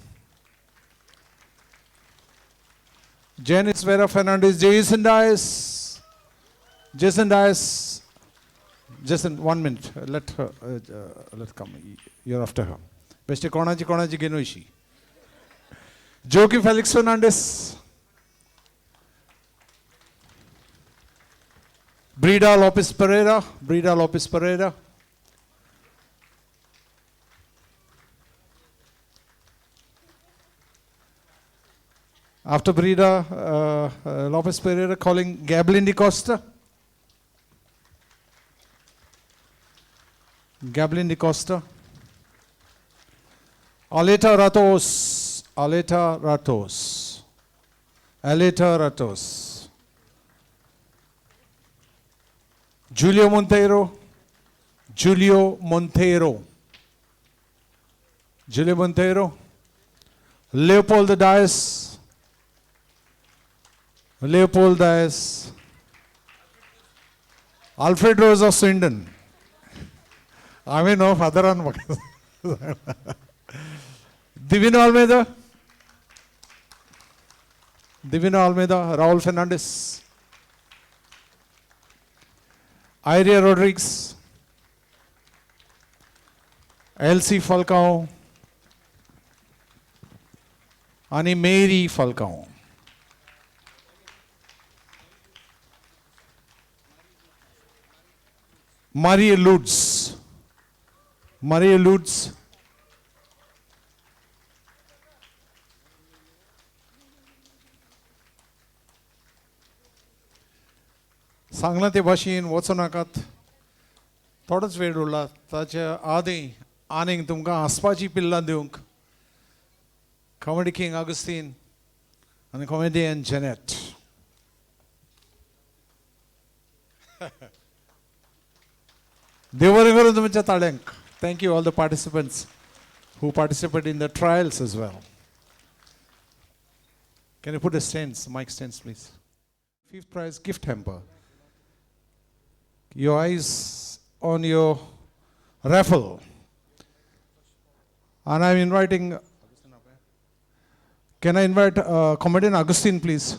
Janice Vera Fernandes, Jason Dias, Jason Dias, Jason, 1 minute, let her, let come, you're after her. बेश्टे कोणाची कोणाची घेन वयशी. Jockey Felix Fernandes, Brida Lopez Pereira, Brida Lopez Pereira. After Brida Lopez Pereira, calling Gablin Di Costa. Gablin Di Costa. Aleta Ratos, Aleta Ratos, Aleta Ratos. Julio Monteiro, Julio Monteiro, Julio Monteiro. Leopold Dias, Leopold Dias. Alfred Rose of Swindon. I mean, no father on Divino Almeida, Divino Almeida, Raul Fernandez, Iria Rodrigues, Elsie Falcao आनी Mary Falcao. Maria Lourdes, Maria Lourdes. सांगलां ते भाशेन वचूं नाकात, थोडोच वेळ उरला. ताच्या आदीं आनीक तुमकां हांसपाची पिल्लां दिवंक कॉमेडी किंग आगुस्तीन आनी कॉमेडियन जेनेट. देव बरें करूं तुमच्या ताळ्यांक. Thank you all the participants who participate in the trials as well. Can you put the stands, mic stands please? Fifth prize gift hamper. Your eyes on your raffle. And I'm inviting, can I invite comedian Augustine, please?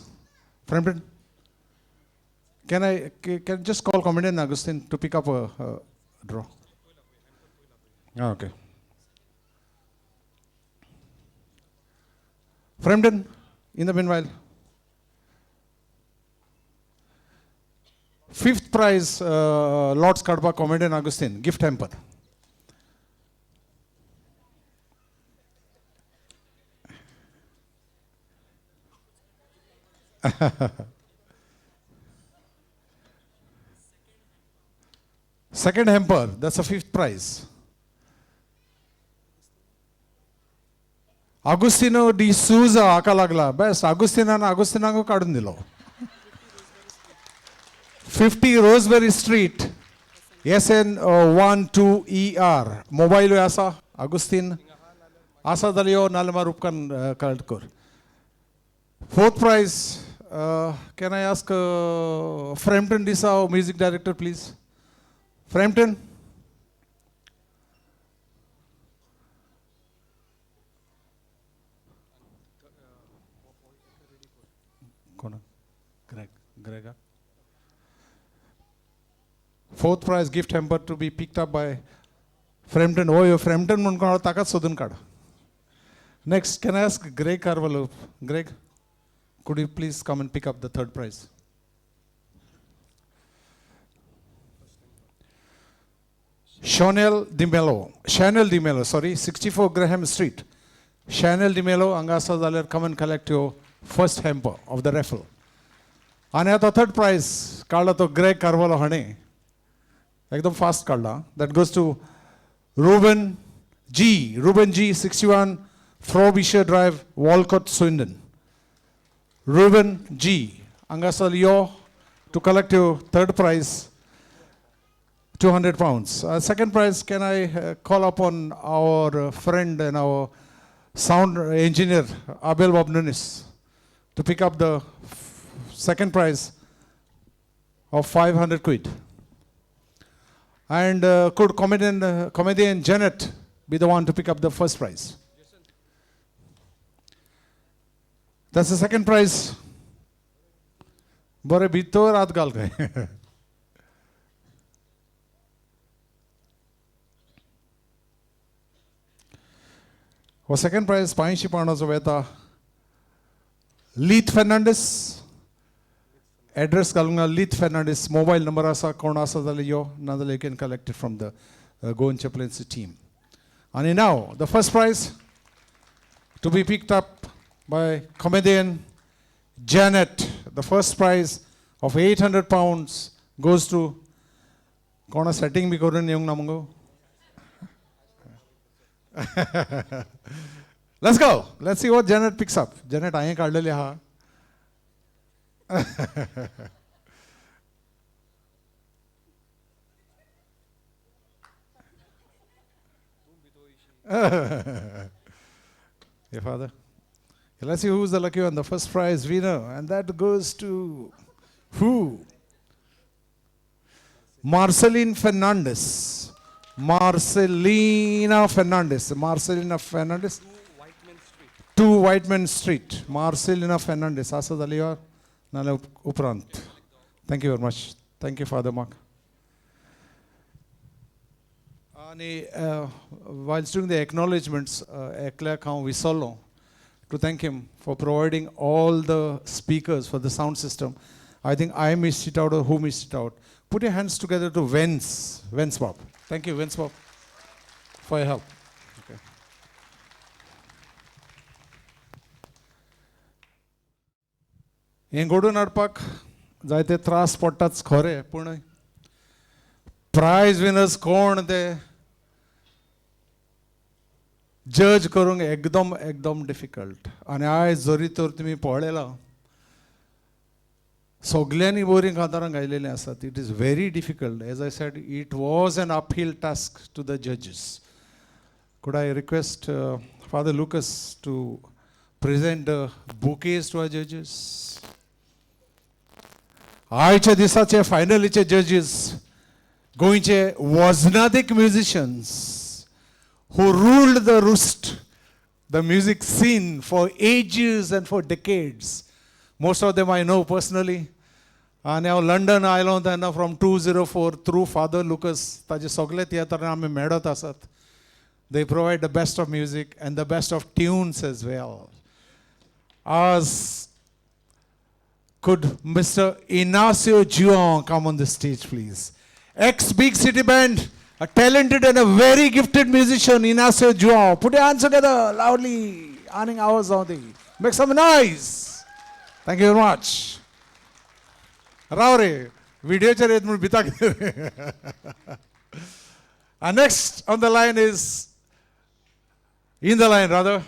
Frampton? Can I can just call comedian Augustine to pick up a draw? Okay. Frampton, in the meanwhile. Fifth prize, Lord's Kadba comedian Augustine, gift hamper. Second hamper, that's a fifth prize. Agustino de Souza हाका लागला. Best, आगुस्तिनान आगुस्तिनाक काडून दिलो. 50 Roseberry Street, SN 12ER. मोबायलूय आसा आगुस्तीन आसा जाल्यार यो नाल्यार मागीर उपकान कलेक्ट कर. Fourth prize, can I ask Frampton D'Sa, music director, please? Frampton? Kona? Greg, Grega. Fourth prize gift hamper to be picked up by Frampton. Oh, yo Frampton म्हणून कोणाला ताकाच सोदून काड. Next, can I ask Greg Carvalho? Greg, could you please come and pick up the third prize? Chanel D'Mello, Chanel D'Mello, sorry, 64 Graham Street. Chanel D'Mello, हांगा आसा जाल्यार come and collect your first hamper of the raffle. आनी आतां third prize काडला तो ग्रेग कार्वालो हाणें, एकदम फास्ट काडला. That goes to Ruben G, Ruben G, 61 Frobisher Drive, Walcott, Swindon. Ruben G, हांगा आसा यो to collect your third prize, 200 pounds. Second prize, can I call upon our friend and our sound engineer, Abel Bob Nunes, to pick up the second prize of 500 quid. And could comedian Janet be the one to pick up the first prize? That's the second prize. बरें भितर हात घाल खंय. हो second prize 500 पावंडाचो वेता लीथ Fernandes. Address घालूंक ना, लीथ Fernandes. Mobile number आसा, कोण आसा जाल्यार यो, नाजाल्यार you can collect it from the Goan chaplaincy team. आनी now the first prize to be picked up by comedian Janet. The first prize of £800 goes to, कोणा सेटींग बी करून येवंक ना मुगो? Let's go. Let's see what Janet picks up. Janet हांवें काडलेली आहा. Hey, Father. Let's see who's the lucky one, the first prize winner. And that goes to who? Marceline Fernandez. Marcelina Fernandez. Marcelina Fernandez. 2 Whiteman Street. Marcelina Fernandez. आसा जाल्यार नाल्यार उपरांत. Thank you very much. Thank you, Father Mark. आनी whilst doing the acknowledgements, एकल्याक हांव विसरलो to thank him for providing all the speakers for the sound system. I think I missed it out or who missed it out. Put your hands together to Vince, Vince Bob. Thank you, Vince Bob, for your help. Okay. हें घडोवन हाडपाक जायते त्रास पडटाच खरें, पूण prize winners कोण ते जज करूंक एकदम एकदम डिफिकल्ट. आनी आयज जरी तर तुमी पळयलां सगल्यांनी बरीं कांतारां गायलेलीं आसात. It is very difficult. As I said, it was an uphill task to the judges. Could I request Father Lucas to present the bouquets to our judges? आयच्या दिसाचे फायनलीचे जजीस गोंयचे वजनादीक musicians who ruled the roost, the music scene for ages and for decades. Most of them I know personally. आनी हांव London आयलो तेन्ना from 204 through Father Lucas ताजे सगळे तियात्रान आमी मेळत आसात. They provide the best of music and the best of tunes as well. As could Mr. Inacio Juan come on the stage, please? Ex-Big City Band, a talented and a very gifted musician, Inacio Juan. Put your hands together loudly, earning hours on the. Make some noise. Thank you very much. Rao re, video चेर येत म्हूण भिता कितें. And next on the line is, in the line rather,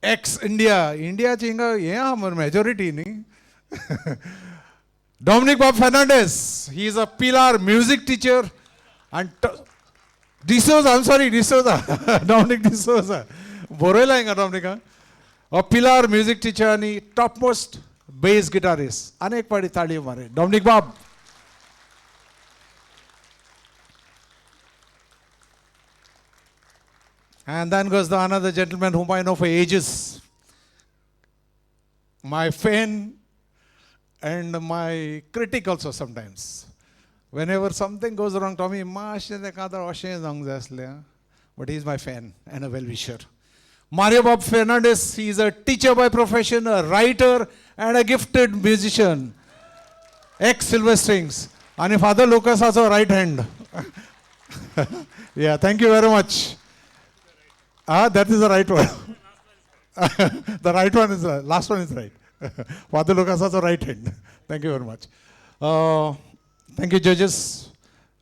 ex-India. इंडियाची हिंगा हें आहा मरे majority न्ही. Dominic Bob Fernandez, he is a Pilar music teacher and D'Souza, I'm sorry, D'Souza, Dominic D'Souza. बरयला हिंगा Dominic, a Pilar music teacher आनी topmost bass guitarist. आनी एक पाटी ताळयो मारे Dominic Bob. And then goes the another gentleman whom I know for ages. My fan and my critic also sometimes. Whenever something goes wrong, Tommy, but he's my fan and a well-wisher. Mario Bob Fernandez, he is a teacher by profession, a writer, and a gifted musician. Ex-Silver Strings. And Father Lucas also right hand. Yeah, thank you very much. Ah, that is the right one. The right one is the last one is right. Father Lucas also right hand. Thank you very much. Thank you, judges.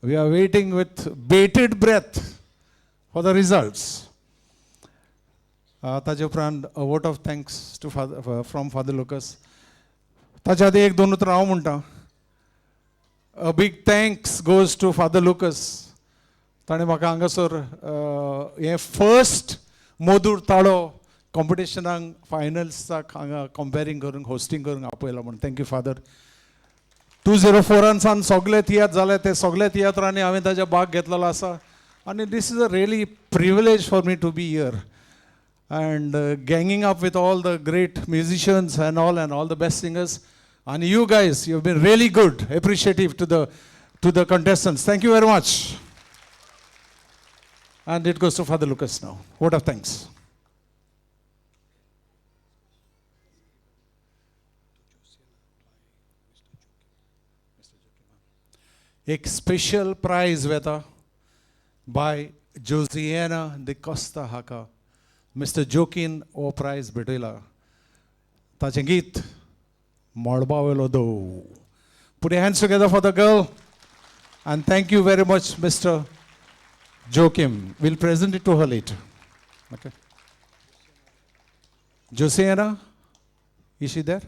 We are waiting with bated breath for the results. ताजे उपरांत a vote of thanks to Father, from Father Lucas. ताच्या आदी एक दोन उतरां हांव म्हणटा. A big thanks goes to Father Lucas. ताणें म्हाका हांगासर हें फर्स्ट मधूर ताळो कॉम्पिटिशनाक फायनल्साक हांगा कंपेरींग करूंक होस्टींग करूंक आपयला म्हूण thank you father. 204 सावन सगळे तियात्र जाले ते सगळे तियात्रांनी हांवें ताजे भाग घेतलेलो आसा आनी this is a really privilege for me to be here and ganging up with all the great musicians and all the best singers. आनी you guys, you been really good, appreciative to the contestants. Thank you very much. And it goes to Father Lucas now. Vote of thanks. एक special prize वेता बाय जोजिएना डिकोस्ता हाका mister Joaquin हो prize भेटयला. ताचें गीत मळबा वयलो दव. Put your hands together for the girl and thank you very much, Mr. Joachim. We'll present it to her later. Okay. Josiana, is she there?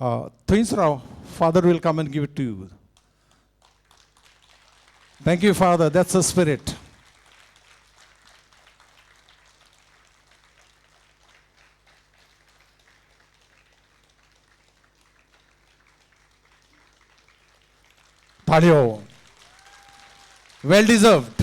थंयच राव, Father will come and give it to you. Thank you, Father. That's the spirit. ताळयो. Well deserved.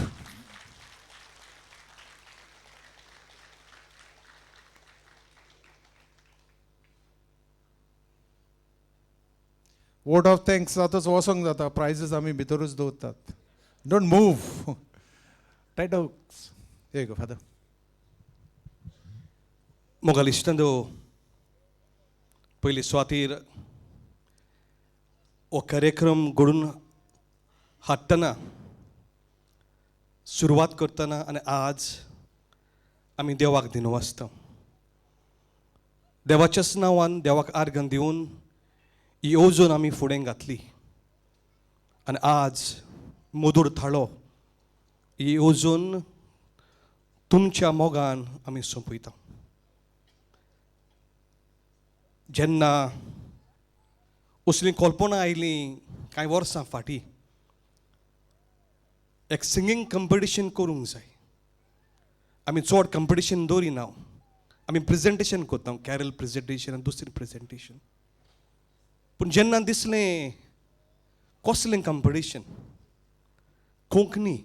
Vote of thanks जातच वचोंक जाता. Prizes आमी भितरूच दवरतात. Don't move. Tight. Here go, Father. मोगाळ इश्टांनो, पयली सुवातीर हो कार्यक्रम घडून हाडटना, सुरवात करतना आनी आज आमी देवाक दिनवासता. देवाच्याच नांवान देवाक आर्गां दिवन ही येवजण आमी फुडें घातली आनी आज मधूर थाळो ही येवजण तुमच्या मोगान आमी सोंपयता. जेन्ना असली कल्पना आयली कांय वर्सां फाटीं, एक सिंगींग कंपिटिशन करूंक जाय. आमी चड कंपिटिशन दवरिना, आमी प्रेजेंटेशन करता, कॅरल प्रेजेंटेशन आनी दुसरें प्रेजेंटेशन. पूण जेन्ना दिसलें कसलें कंपिटिशन, कोंकणी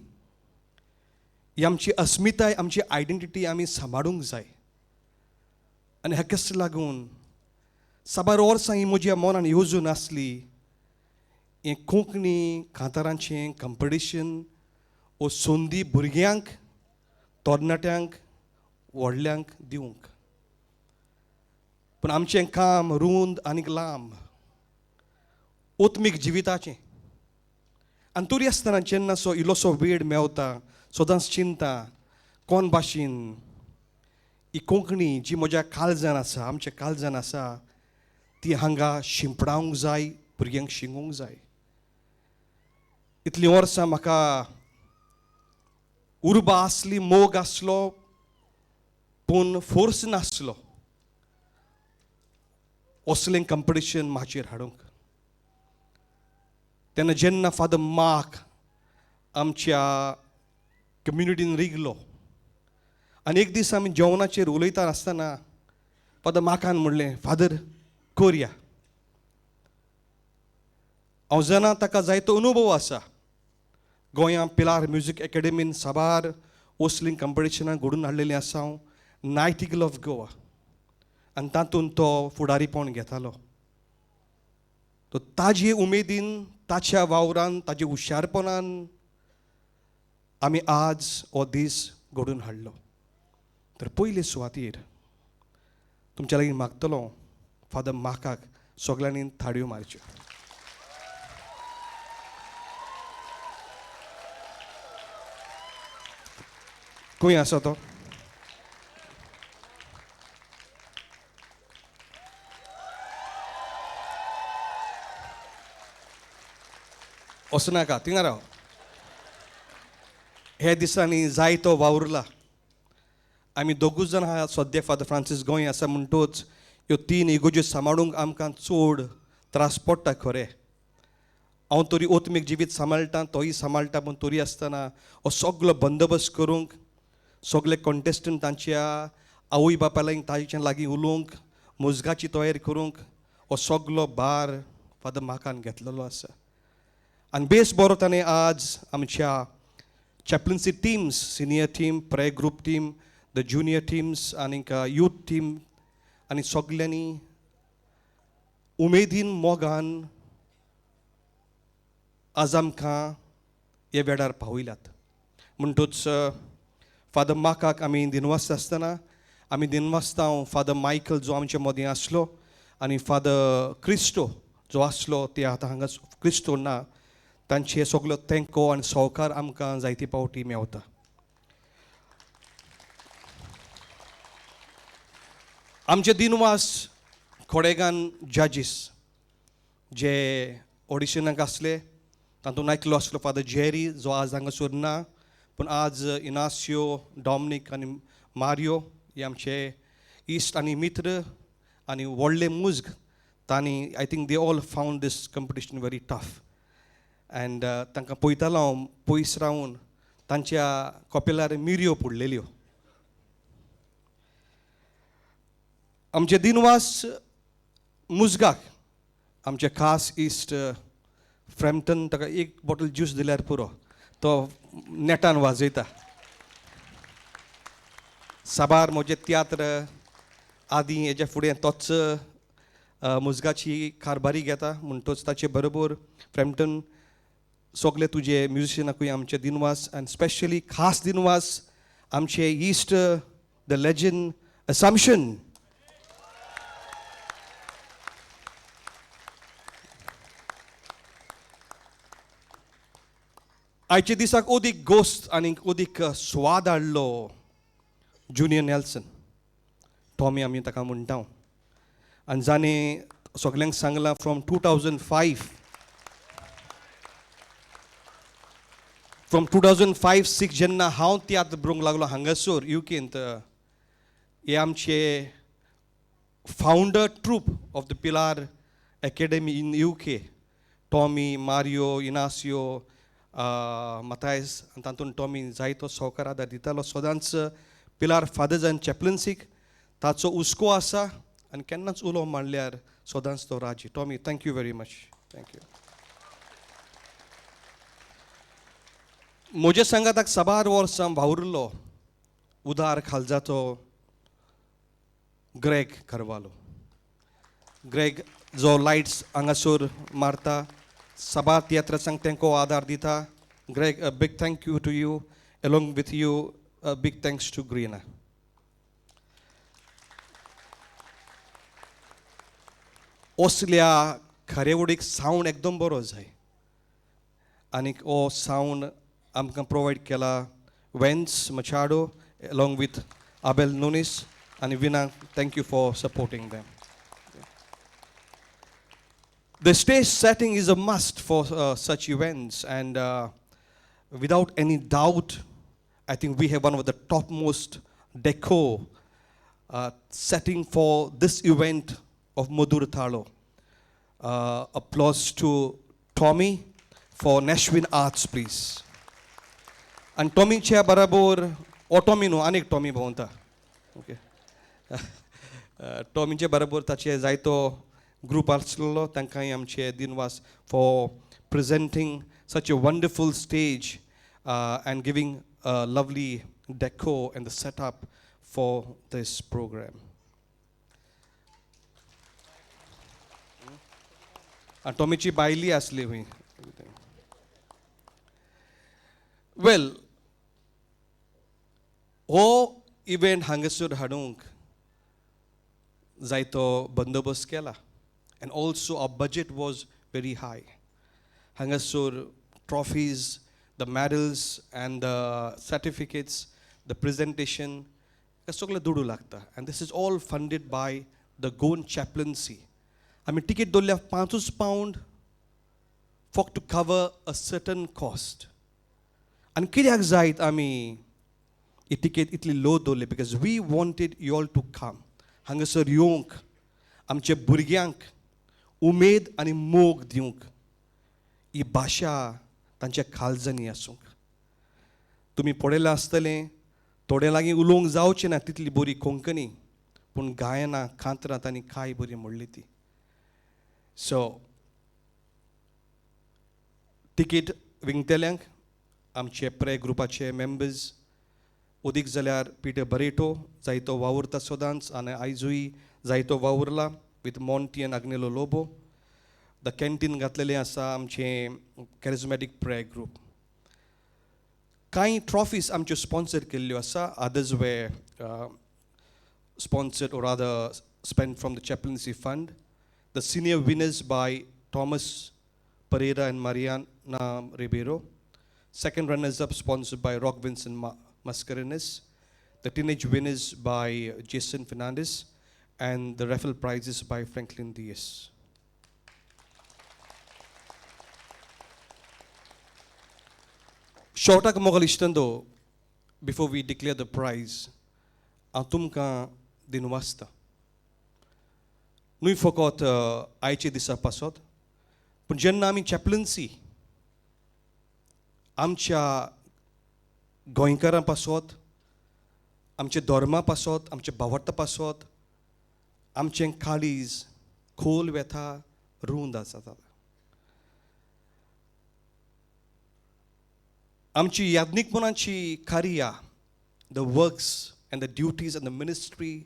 ही आमची अस्मिताय, आमची आयडेंटिटी आमी सांबाळूंक जाय. आनी हाकाच लागून साबार वर्सां ही म्हज्या मनान येवजून आसली, हें कोंकणी कांतारांचें कंपिटिशन वो संदी भुरग्यांक, तरणाट्यांक, व्हडल्यांक दिवंक. पूण आमचें काम रूंद आनीक लांब, आत्मीक जिविताचें. आनी तरी आसतना जेन्ना सो इल्लोसो वेळ मेवता, सदांच चिंता कोण भाशेन ही कोंकणी जी म्हज्या काळजान आसा, आमच्या काळजान आसा, ती हांगा शिंपडावंक जाय, भुरग्यांक शिकोवंक जाय. इतलीं वर्सां म्हाका उर्बा आसली, मोग आसलो, पूण फोर्स नासलो असलें कंपिटिशन म्हाजेर हाडूंक. तेन्ना जेन्ना फादर मार्क आमच्या कम्युनिटीन रिगलो आनी एक दीस आमी जेवणाचेर उलयता आसतना फादर मार्कान म्हणलें, फादर करया. हांव जाणा ताका जायतो अनुभव आसा. गोंया पिलार म्युजीक एकेडमीन साबार असलीं कंपिटिशनां घडून हाडलेलीं आसा हांव नायटिगल ऑफ गोवा, आनी तातूंत तो फुडारीपण घेतालो. तो ताजे उमेदीन, ताच्या वावरान, ताजे हुशारपणान आमी आज हो दीस घडून हाडलो. तर पयले सुवातीर तुमच्या लागीं मागतलो, फादर मार्काक सगळ्यांनी थाळयो मारच्यो. खंय आसा तो? वचनाका, थिंगा राव. हे दिसांनी जायतो वावुरला. आमी दोगूच जाण आहा सद्या. फादर फ्रांसीस गोंय आसा म्हणटोच ह्यो तीन इगोज्यो सांबाळूंक आमकां चड त्रास पडटा खरें. हांव तरी आत्मीक जिवीत सांबाळटा, तोय सांबाळटा, पूण तरी आसतना हो सगलो बंदोबस्त करूंक, सगले कॉन्टेस्टंट तांच्या आवय बापाय लागीं, तांच्या लागीं उलोवंक, मुजगाची तयारी करूंक, हो सगलो भार फादर मार्कान घेतलेलो आसा. आनी बेस बरो ताणें आज आमच्या chaplaincy teams, senior team, prayer group team, the junior teams आनीक यूथ टीम आनी सगल्यांनी उमेदीन मोगान आज आमकां हे वेळार पावयल्यात. म्हणटूच फादर माकाक आमी दिनवास आसतना आमी दिनवासता फादर मायकल जो आमचे मदीं आसलो आनी फादर क्रिस्टो जो आसलो ते आतां हांगा क्रिस्टो ना, तांचे सगलो तेंको आनी सहकार आमकां जायते पावटी मेवता. आमचे दिनवास खोडेगान जजीस जे ऑडिशनाक आसले तातूंत एकलो आसलो फादर जेरी जो आज हांगासर ना, पूण आज इनासियो, डॉमनीक आनी मारियो हे आमचे इश्ट आनी मित्र आनी व्हडले मुज्ग तांणी I think they all found this competition very tough. And तांकां पळयतालो हांव पयस रावन तांच्या कपेलार मिरयो पडलेल्यो. आमचे दिनवास मुजगाक आमचे खास इश्ट फ्रॅम्पटन ताका एक बॉटल ज्यूस दिल्यार पुरो, तो नेटान वाजयता. साबार म्हजे तियात्र आदी हेज्या फुडें तोच मुजगाची कारभारी घेता, म्हणटोच ताचे बरोबर फ्रॅम्पटन सगळे तुजे म्युजिशनाकूय आमचे दिनवास आनी स्पेशली खास दिनवास आमचे इश्ट the legend assumption. आयच्या दिसाक अदीक गोश्त आनी अदीक स्वाद हाडलो जुनियर नेल्सन टॉमी आमी ताका म्हणटा. आनी जाणें सगल्यांक सांगलां from 2005 from 2005-6 जेन्ना हांव तियात्र बरोवंक लागलो हांगासर युकेंत, हे आमचे founder troupe of the Pilar academy in UK, Tommy, Mario, Inacio, Mathias आनी तातूंत टॉमी जायतो सहकार आदार दितालो सदांच पिलार फादर्स आनी चॅपलन्सीक ताचो हुस्को आसा आनी केन्नाच उलो मारल्यार सदांच तो राजी. Tommy, thank you very much, thank you. म्हज्या सांगाताक साबार वर्सां वावुरलो उदार खालजाचो ग्रेग करवालो. ग्रेग जो लायट्स हांगासर मारता, साबार तियात्रांक तेंको आदार दिता. Greg, a big thank you to you, along with you a big thanks to Greena. असल्या खरेवडीक सावंड एकदम बरो जाय आनीक हो सावंड आमकां प्रोवायड केला Vance Machado along with Abel Nunes आनी Veena. Thank you for supporting them. The stage setting is a must for such events, and without any doubt, I think we have one of the topmost decor setting for this event of Madhur Taalo. Applause to Tommy for Nashville Arts, please. And Tommy च्या बराबर ओ Tommy न्हू, आनीक Tommy भोंवता. Okay, टॉमीचे बरोबर ताचे जायतो group आसलेलो, तांकांय आमचे दिनवास for presenting such a wonderful stage and giving a lovely decor and the setup for this program. आनी टॉमीची बायली आसली हुंय. वेल, हो इव्हेंट हांगासर हाडूंक जायतो बंदोबस्त केला and also our budget was very high. हांगासर trophies, the medals and the certificates, the presentation, सगळें दुडू लागता and this is all funded by the Goan chaplaincy. आमी टिकेट दवरल्या 5 पावंड फक्त to cover a certain cost. आनी कित्याक जायत आमी ही टिकेट इतली लो दवरली? Because we wanted you all to come हांगासर येवंक, आमच्या भुरग्यांक उमेद आनी मोग दिवंक, ही भाशा तांच्या काळजांनी आसूंक. तुमी पळयलां आसतलें थोडे लागीं उलोवंक जावचें ना तितली बरी कोंकणी, पूण गायनां कांतरां तांणी काय बरी म्हणली ती. सो तिकीट विंकतल्यांक आमचे प्रे ग्रुपाचे मेंबर्स अदीक जाल्यार पिटर बरेटो जायतो वावुरता सदांच आनी आयजूय जायतो वावुरला, with Monty and Agnelo Lobo. The canteen घातलेलें आसा आमचें कॅरिजमॅटीक प्रेयर ग्रूप. कांय ट्रॉफीज आमच्यो स्पॉन्सर केल्ल्यो आसा, others were sponsored or rather spent from the chaplaincy fund. The senior winners by Thomas Pereira and Mariana Ribeiro. Second runners up sponsored by Rock Vincent Mascarenes. The teenage winners by Jason Fernandez and the raffle prizes by Franklin Diaz. शॉर्टाक Mughal इश्टंदो, before we declare the prize, हांव तुमकां दिनवासता, न्हय फकत आयचे दिसा पासत, पूण जेन्ना आमी चॅपलन्सी आमच्या गोंयकारां पासत, आमच्या धर्मा पासत, आमच्या भावार्था पासत, आमचें काळीज खोल वेथा रूंद आसा. आमची याज्ञिकपणाची कार्या, the works and the duties and the ministry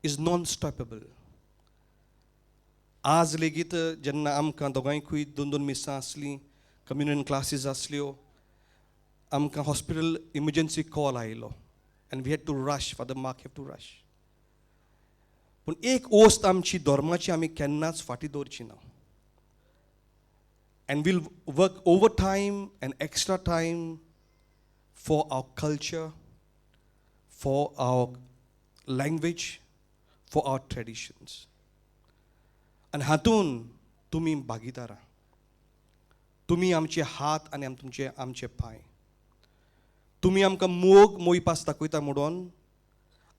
is non stoppable. आज लेगीत जेन्ना आमकां दोगांयकूय दोन दोन मिसां आसलीं, कम्युनियन क्लासीस आसल्यो, आमकां हॉस्पिटल इमर्जन्सी कॉल आयलो and we had to rush. Father Mark have to rush. पूण एक ओस्त आमची धर्माची आमी केन्नाच फाटीं दवरची ना and we'll work overtime and extra time for our culture, for our language, for our traditions. आनी हातून तुमी भागीदारां, तुमी आमचे हात आनी तुमचे आमचे पांय. तुमी आमकां मोग मोयपास दाखयता म्हणून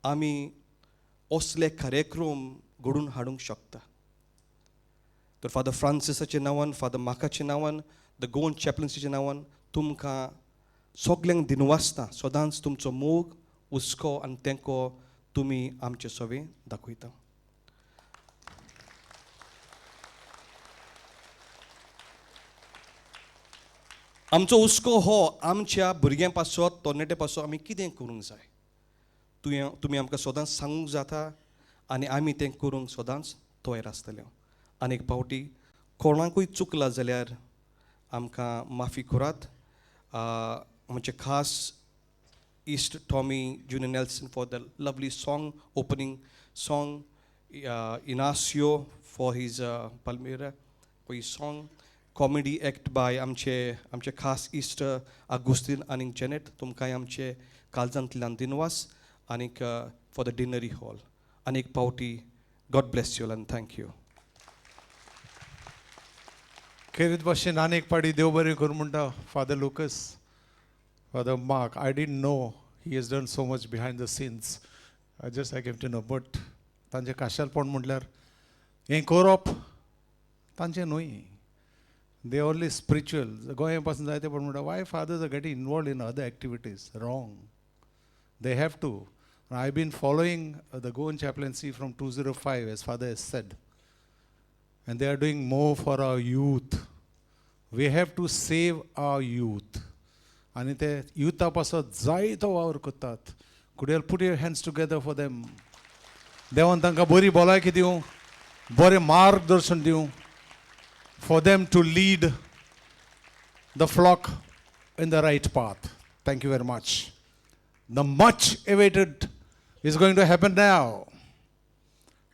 आमी असले कार्यक्रम घडून हाडूंक शकता. तर फादर फ्रांसिसाच्या नांवान, फादर माकाच्या नांवान, the Goan चॅपलन्सीच्या नांवान तुमकां सगल्यांक दिनवासता. सदांच तुमचो मोग, हुस्को आनी तेंको तुमी आमचे सवे दाखयता. आमचो हुस्को हो आमच्या भुरग्यां पासत, तरणाट्या पासत आमी कितें करूंक जाय, तुवें तुमी आमकां सदांच सांगूंक जाता आनी आमी तें करूंक सदांच तयार आसतले. आनी एक फावटी कोणाकूय चुकला जाल्यार आमकां माफी करात. आमचे खास इश्ट Tommy Junior Nelson for the lovely song, opening song, Inacio for his Palmira for his song, comedy act by आमचे आमचे खास इश्ट आगुस्तीन आनी जेनेट, तुमकांय आमचे काळजांतल्यान दिनवास. आनीक फॉर the डिनरी हॉल. आनी एक पावटी God bless you and thank you. खेरीत भाशेन आनी एक पाटी देव बरें करूं म्हणटा Father Lucas, Father Mark. I didn't know he has done so much behind the scenes. I just I came to know, but तांचें खाशेलपण म्हटल्यार हें करप तांचें न्हय, they only spiritual. गोंया पासून जायते पण म्हणटा, why fathers are getting involved in other activities? Wrong, they have to. I been following the Goan chaplaincy from 205, as Father has said, and they are doing more for our youth. We have to save our youth. आनी ते युथा पासत जायतो वावर करतात. Could you put your hands together for them? देवान तांकां बरी भलायकी दिवं, बरें मार्गदर्शन दिवं, for them to lead the flock in the right path. Thank you very much. The much awaited is going to happen now.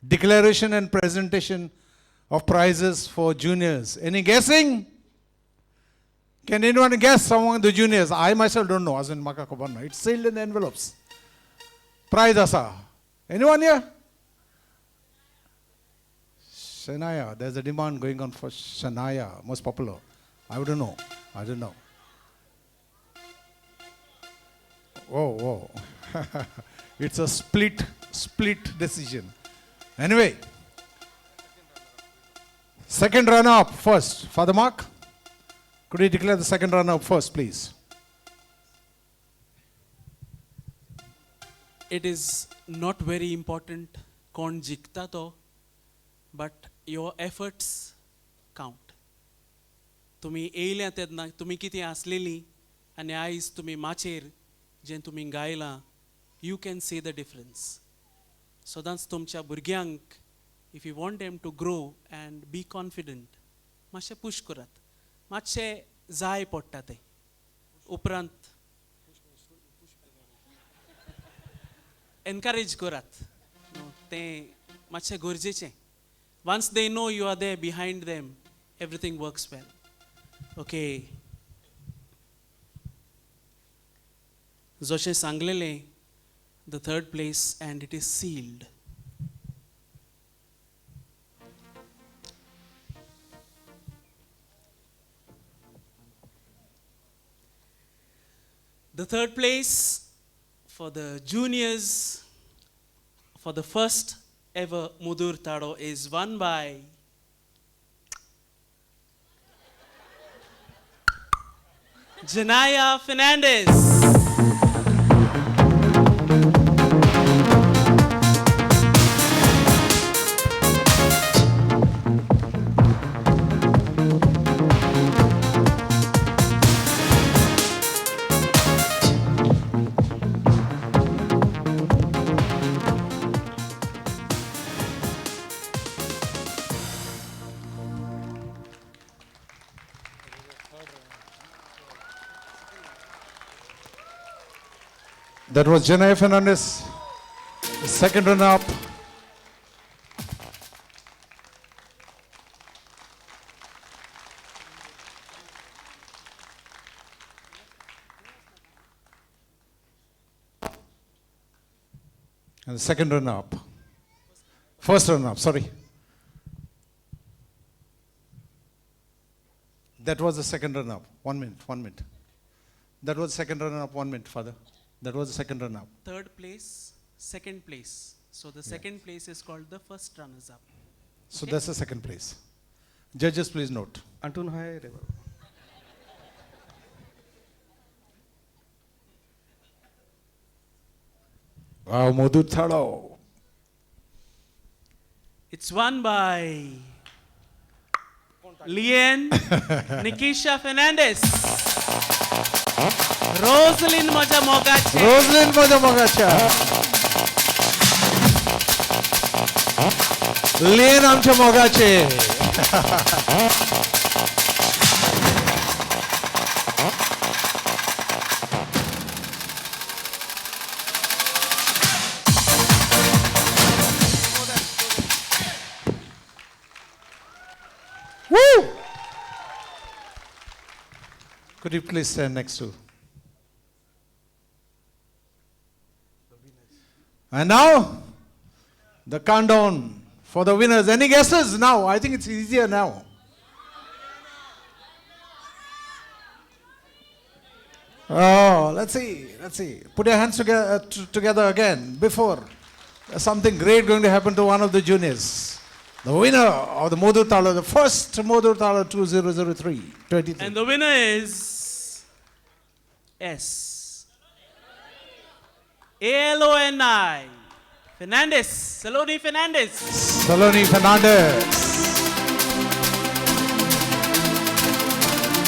Declaration and presentation of prizes for juniors. Any guessing? Can anyone guess among the juniors? I myself don't know. As in म्हाका खबर ना. It's sealed in the envelopes. Prize asa. Anyone here? Shania. There's a demand going on for Shania, most popular. I wouldn't know. I don't know. Whoa, whoa. It's a split decision. Anyway, second runner-up first. Father Mark, could you declare the second runner-up first, please? It is not very important कोण जिखता तो, but your efforts count. तुमी येयल्या तेन्ना तुमी कितें आसलेलीं आनी आयज तुमी माचयेर जें तुमी गायलां, you can see the difference. सदांच तुमच्या भुरग्यांक If you want them to grow and be confident, मातशें push करात, मातशें जाय पडटा तें. उपरांत एनकरेज करात, तें मातशें गरजेचें. Once they know you are there behind them, everything works well. Okay, जशें सांगलेलें, the third place and it is sealed. The third place for the juniors for the first ever Mudur Tado is won by Janaya Fernandez. That was Janaya Fernandez, the second runner-up. And the second runner-up. First runner-up, sorry. That was the second runner-up. 1 minute, 1 minute. That was the second runner-up, 1 minute, Father. That was the second runner-up. Third place, second place. So the second place is called the first runners-up. So that's the second place. Judges, please note. Antun hi re baba. Wow, Mudur Tado. It's won by Lian Nikisha Fernandez. Roslyn Maja Mogacha. Roslyn Maja Mogacha. Lian Amcha Mogache. Woo! Could you please stand next to? And now, the countdown for the winners. Any guesses now? I think it's easier now. Oh, let's see. Let's see. Put your hands together, together again before something great going to happen to one of the juniors. The winner of the Mudur Tado, the first Mudur Tado 2003, 23. And the winner is S. A-L-O-N-I. Fernandez. Saloni Fernandez. Saloni Fernandez.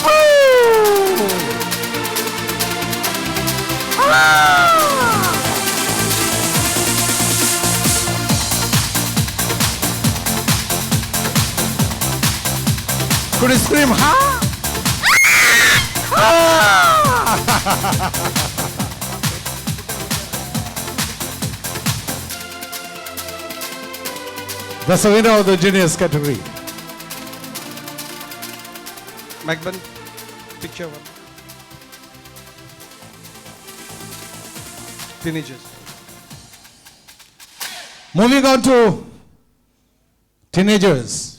Oh! Ah! Could you scream, ha? Ah! That's the winner of the juniors category. Macban, picture one. Teenagers. Moving on to teenagers.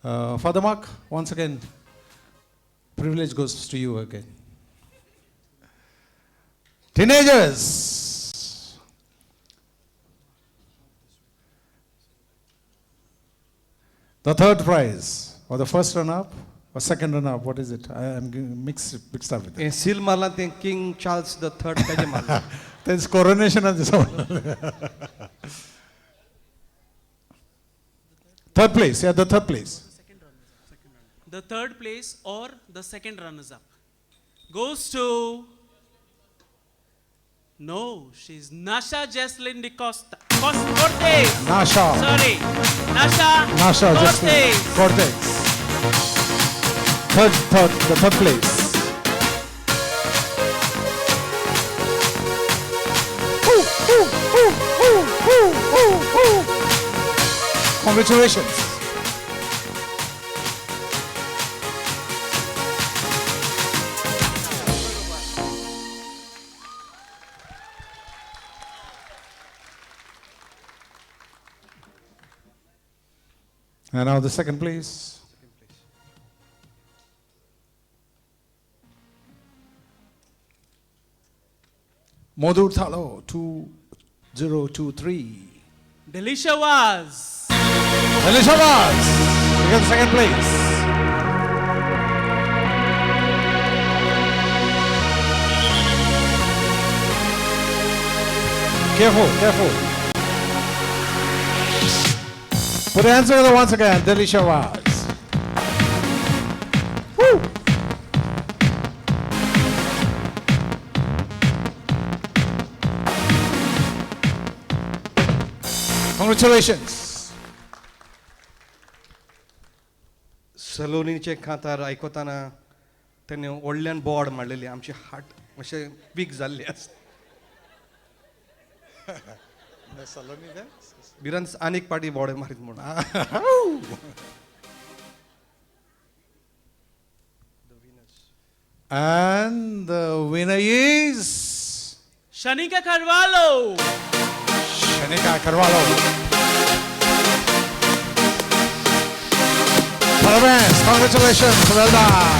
Father Mark, once again, privilege goes to you again. Teenagers. The third prize, or the first runner-up, or second runner-up, what is it? I am mixed up with it. Seal marla te King Charles the Third kaje marla. There's coronation on this one. Third place, yeah, the third place. The third place or the second runners-up goes to No, she's Nasha Jesslyn D'Costa. Cortez. Nasha. Sorry. Nasha. Nasha Cortez. Jesslyn Cortez. The third place. Ooh, ooh, ooh, ooh, ooh, ooh, ooh. Congratulations. And now the second place. Modur Thalo, 2023. Delisha Vaz. Delisha Vaz, you get the second place. Careful, careful. Put your hands together once again, Delisha Vaz. Woo! Congratulations. सलोनीचें कांतार आयकतना तेणें व्हडल्यान board मारलेली, आमची heart मातशें week जाल्ली आसा. बिरान आनीक पाटी बोर्ड मारीत म्हणून. And the winner is Shanika Carvalho. Shanika Carvalho. Parabéns, congratulations, well done.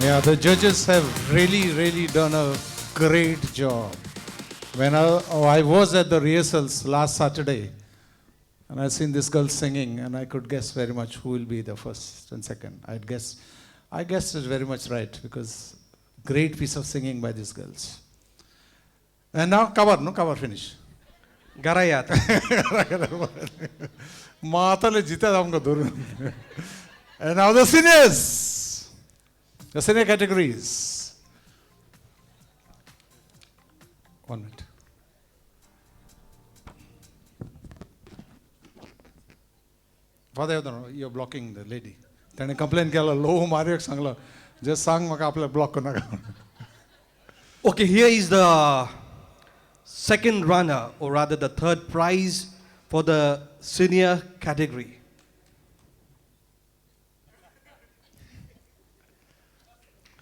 Yeah, the judges have really, really done a great job. When I was at the rehearsals last Saturday, and I seen this girl singing, and I could guess very much who will be the first and second. I guessed it very much right, because great piece of singing by these girls. And now cover, no cover finish. Garayat. Maatale jita amka durun. And now the seniors. The senior categories. 1 minute. Father, you're blocking the lady. तेणे complain केला, लो मारियोक सांगलो, just सांग म्हाका आपल्याक block करनाका. Okay, here is the second runner, or rather the third prize for the senior category.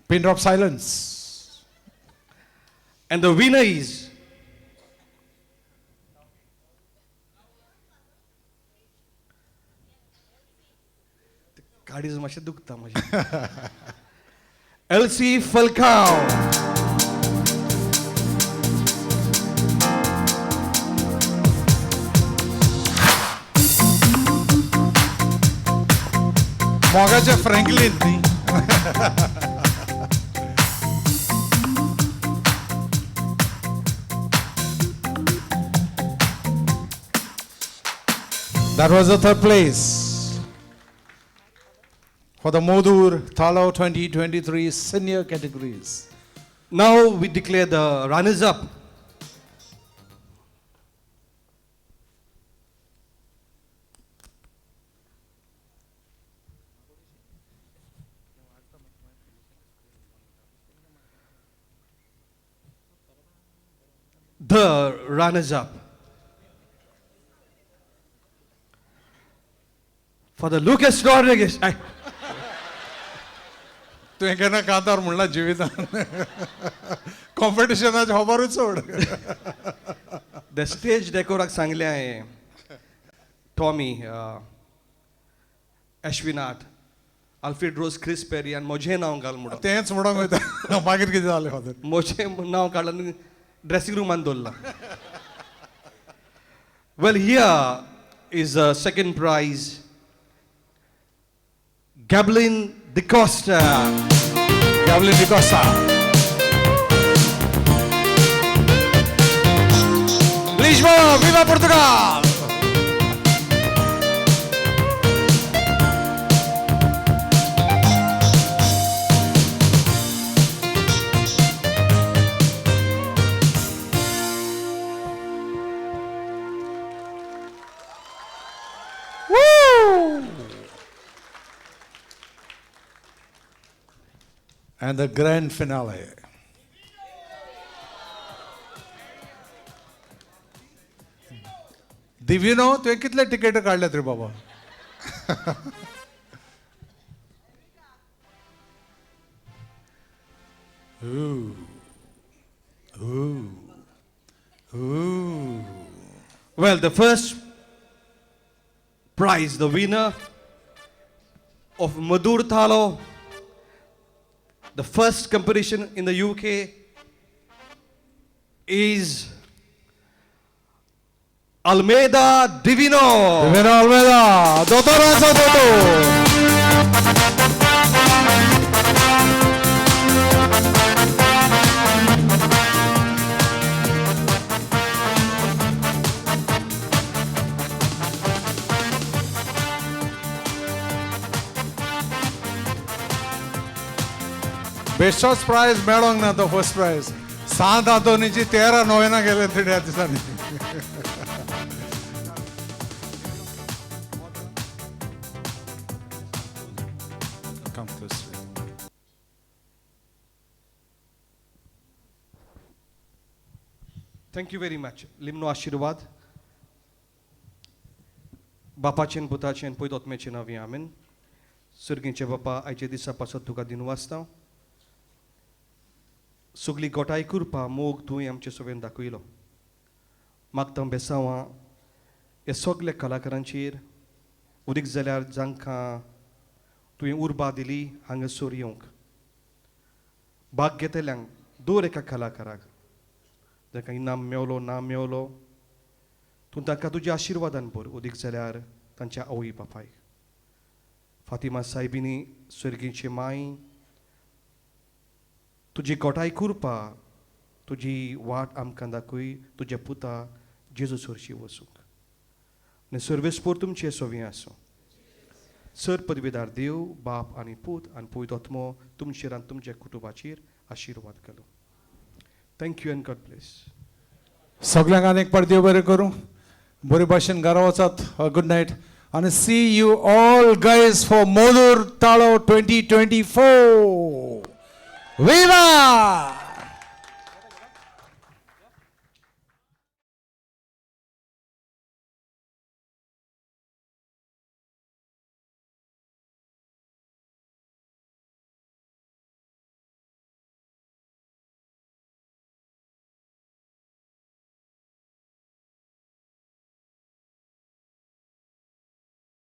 Pin drop silence. And the winner is काडीज मातशें दुखता म्हजें. Elsie Falcao. मोगाचे फ्रँकलीन न्ही. That was the third place for the Modur Thalo 2023 senior categories. Now we declare the runners-up. The runners-up for the Lucas Rodriguez. तुवें केन्ना कांतार म्हणला जिवितान? कॉम्पिटिशनाचें खबरूच सोड. The stage डेकोराक सांगलें हांवें, टॉमी, अश्विनाथ, आल्फ्रेड रोज, क्रिस पेरी आनी म्हजें नांव घाल म्हणून. तेंच म्हणूंक वयता. मागीर कितें जालें फादर? म्हजें नांव काडलां आनी ड्रेसिंग रुमान दवरलां. Well, here is the second prize, Gablin D'Costa. Gablin D'Costa. Lisboa, viva Portugal! Woo! And the grand finale. Divino, तुवें कितले तिकेट काडल्यात रे बाबा? Ooh. Ooh. Ooh. Well, the first prize, the winner of Madhur Thalo, the first competition in the UK, is Almeida Divino. Divino Almeida, Doutor Ansa Doutor. बेस्टोच prize मेळोंक ना तो first prize. सांत आंतोनीची 13 नोवेना गेले ह्या दिसांनी. Come closer. Thank you very much. लिमनो आशिर्वाद बापाचेन पुताचेन पयत नांवी आमेन. सर्गींचे बापा, आयचे दिसा पासत तुका दिनू वाचता. सगली गोठाय करपा मोग तुवें आमचे सगळ्यान दाखयलो. मागता बेसांवां हे सगल्या कलाकारांचेर उदीक जाल्यार जांकां तुवें उर्बा दिली हांगासर येवंक भाग घेतल्यांक दर एका कलाकाराक जांकां इनाम मेवलो ना मेवलो तूं तांकां तुज्या आशिर्वादान भर. उदीक जाल्यार तांच्या आवय बापायक फातिमा सायबिनी सर्गीची माय तुजी गोठाय करपा तुजी वाट आमकां दाखय तुज्या पुता जेजू सरशी वचूंक आनी सर्वेस्पोर तुमचे सोवी आसूं. सर पदवीदार देव बाप आनी पूत आनी पवित्र आत्मो तुमचेर आनी तुमच्या कुटुंबाचेर आशिर्वाद घालूं. Thank you and God bless. सगल्यांक आनी एक पाट देव बरें करूं. बरे भाशेन घरा वचात. गुड नायट आनी see you all guys for Madhur Talo 2024. Viva!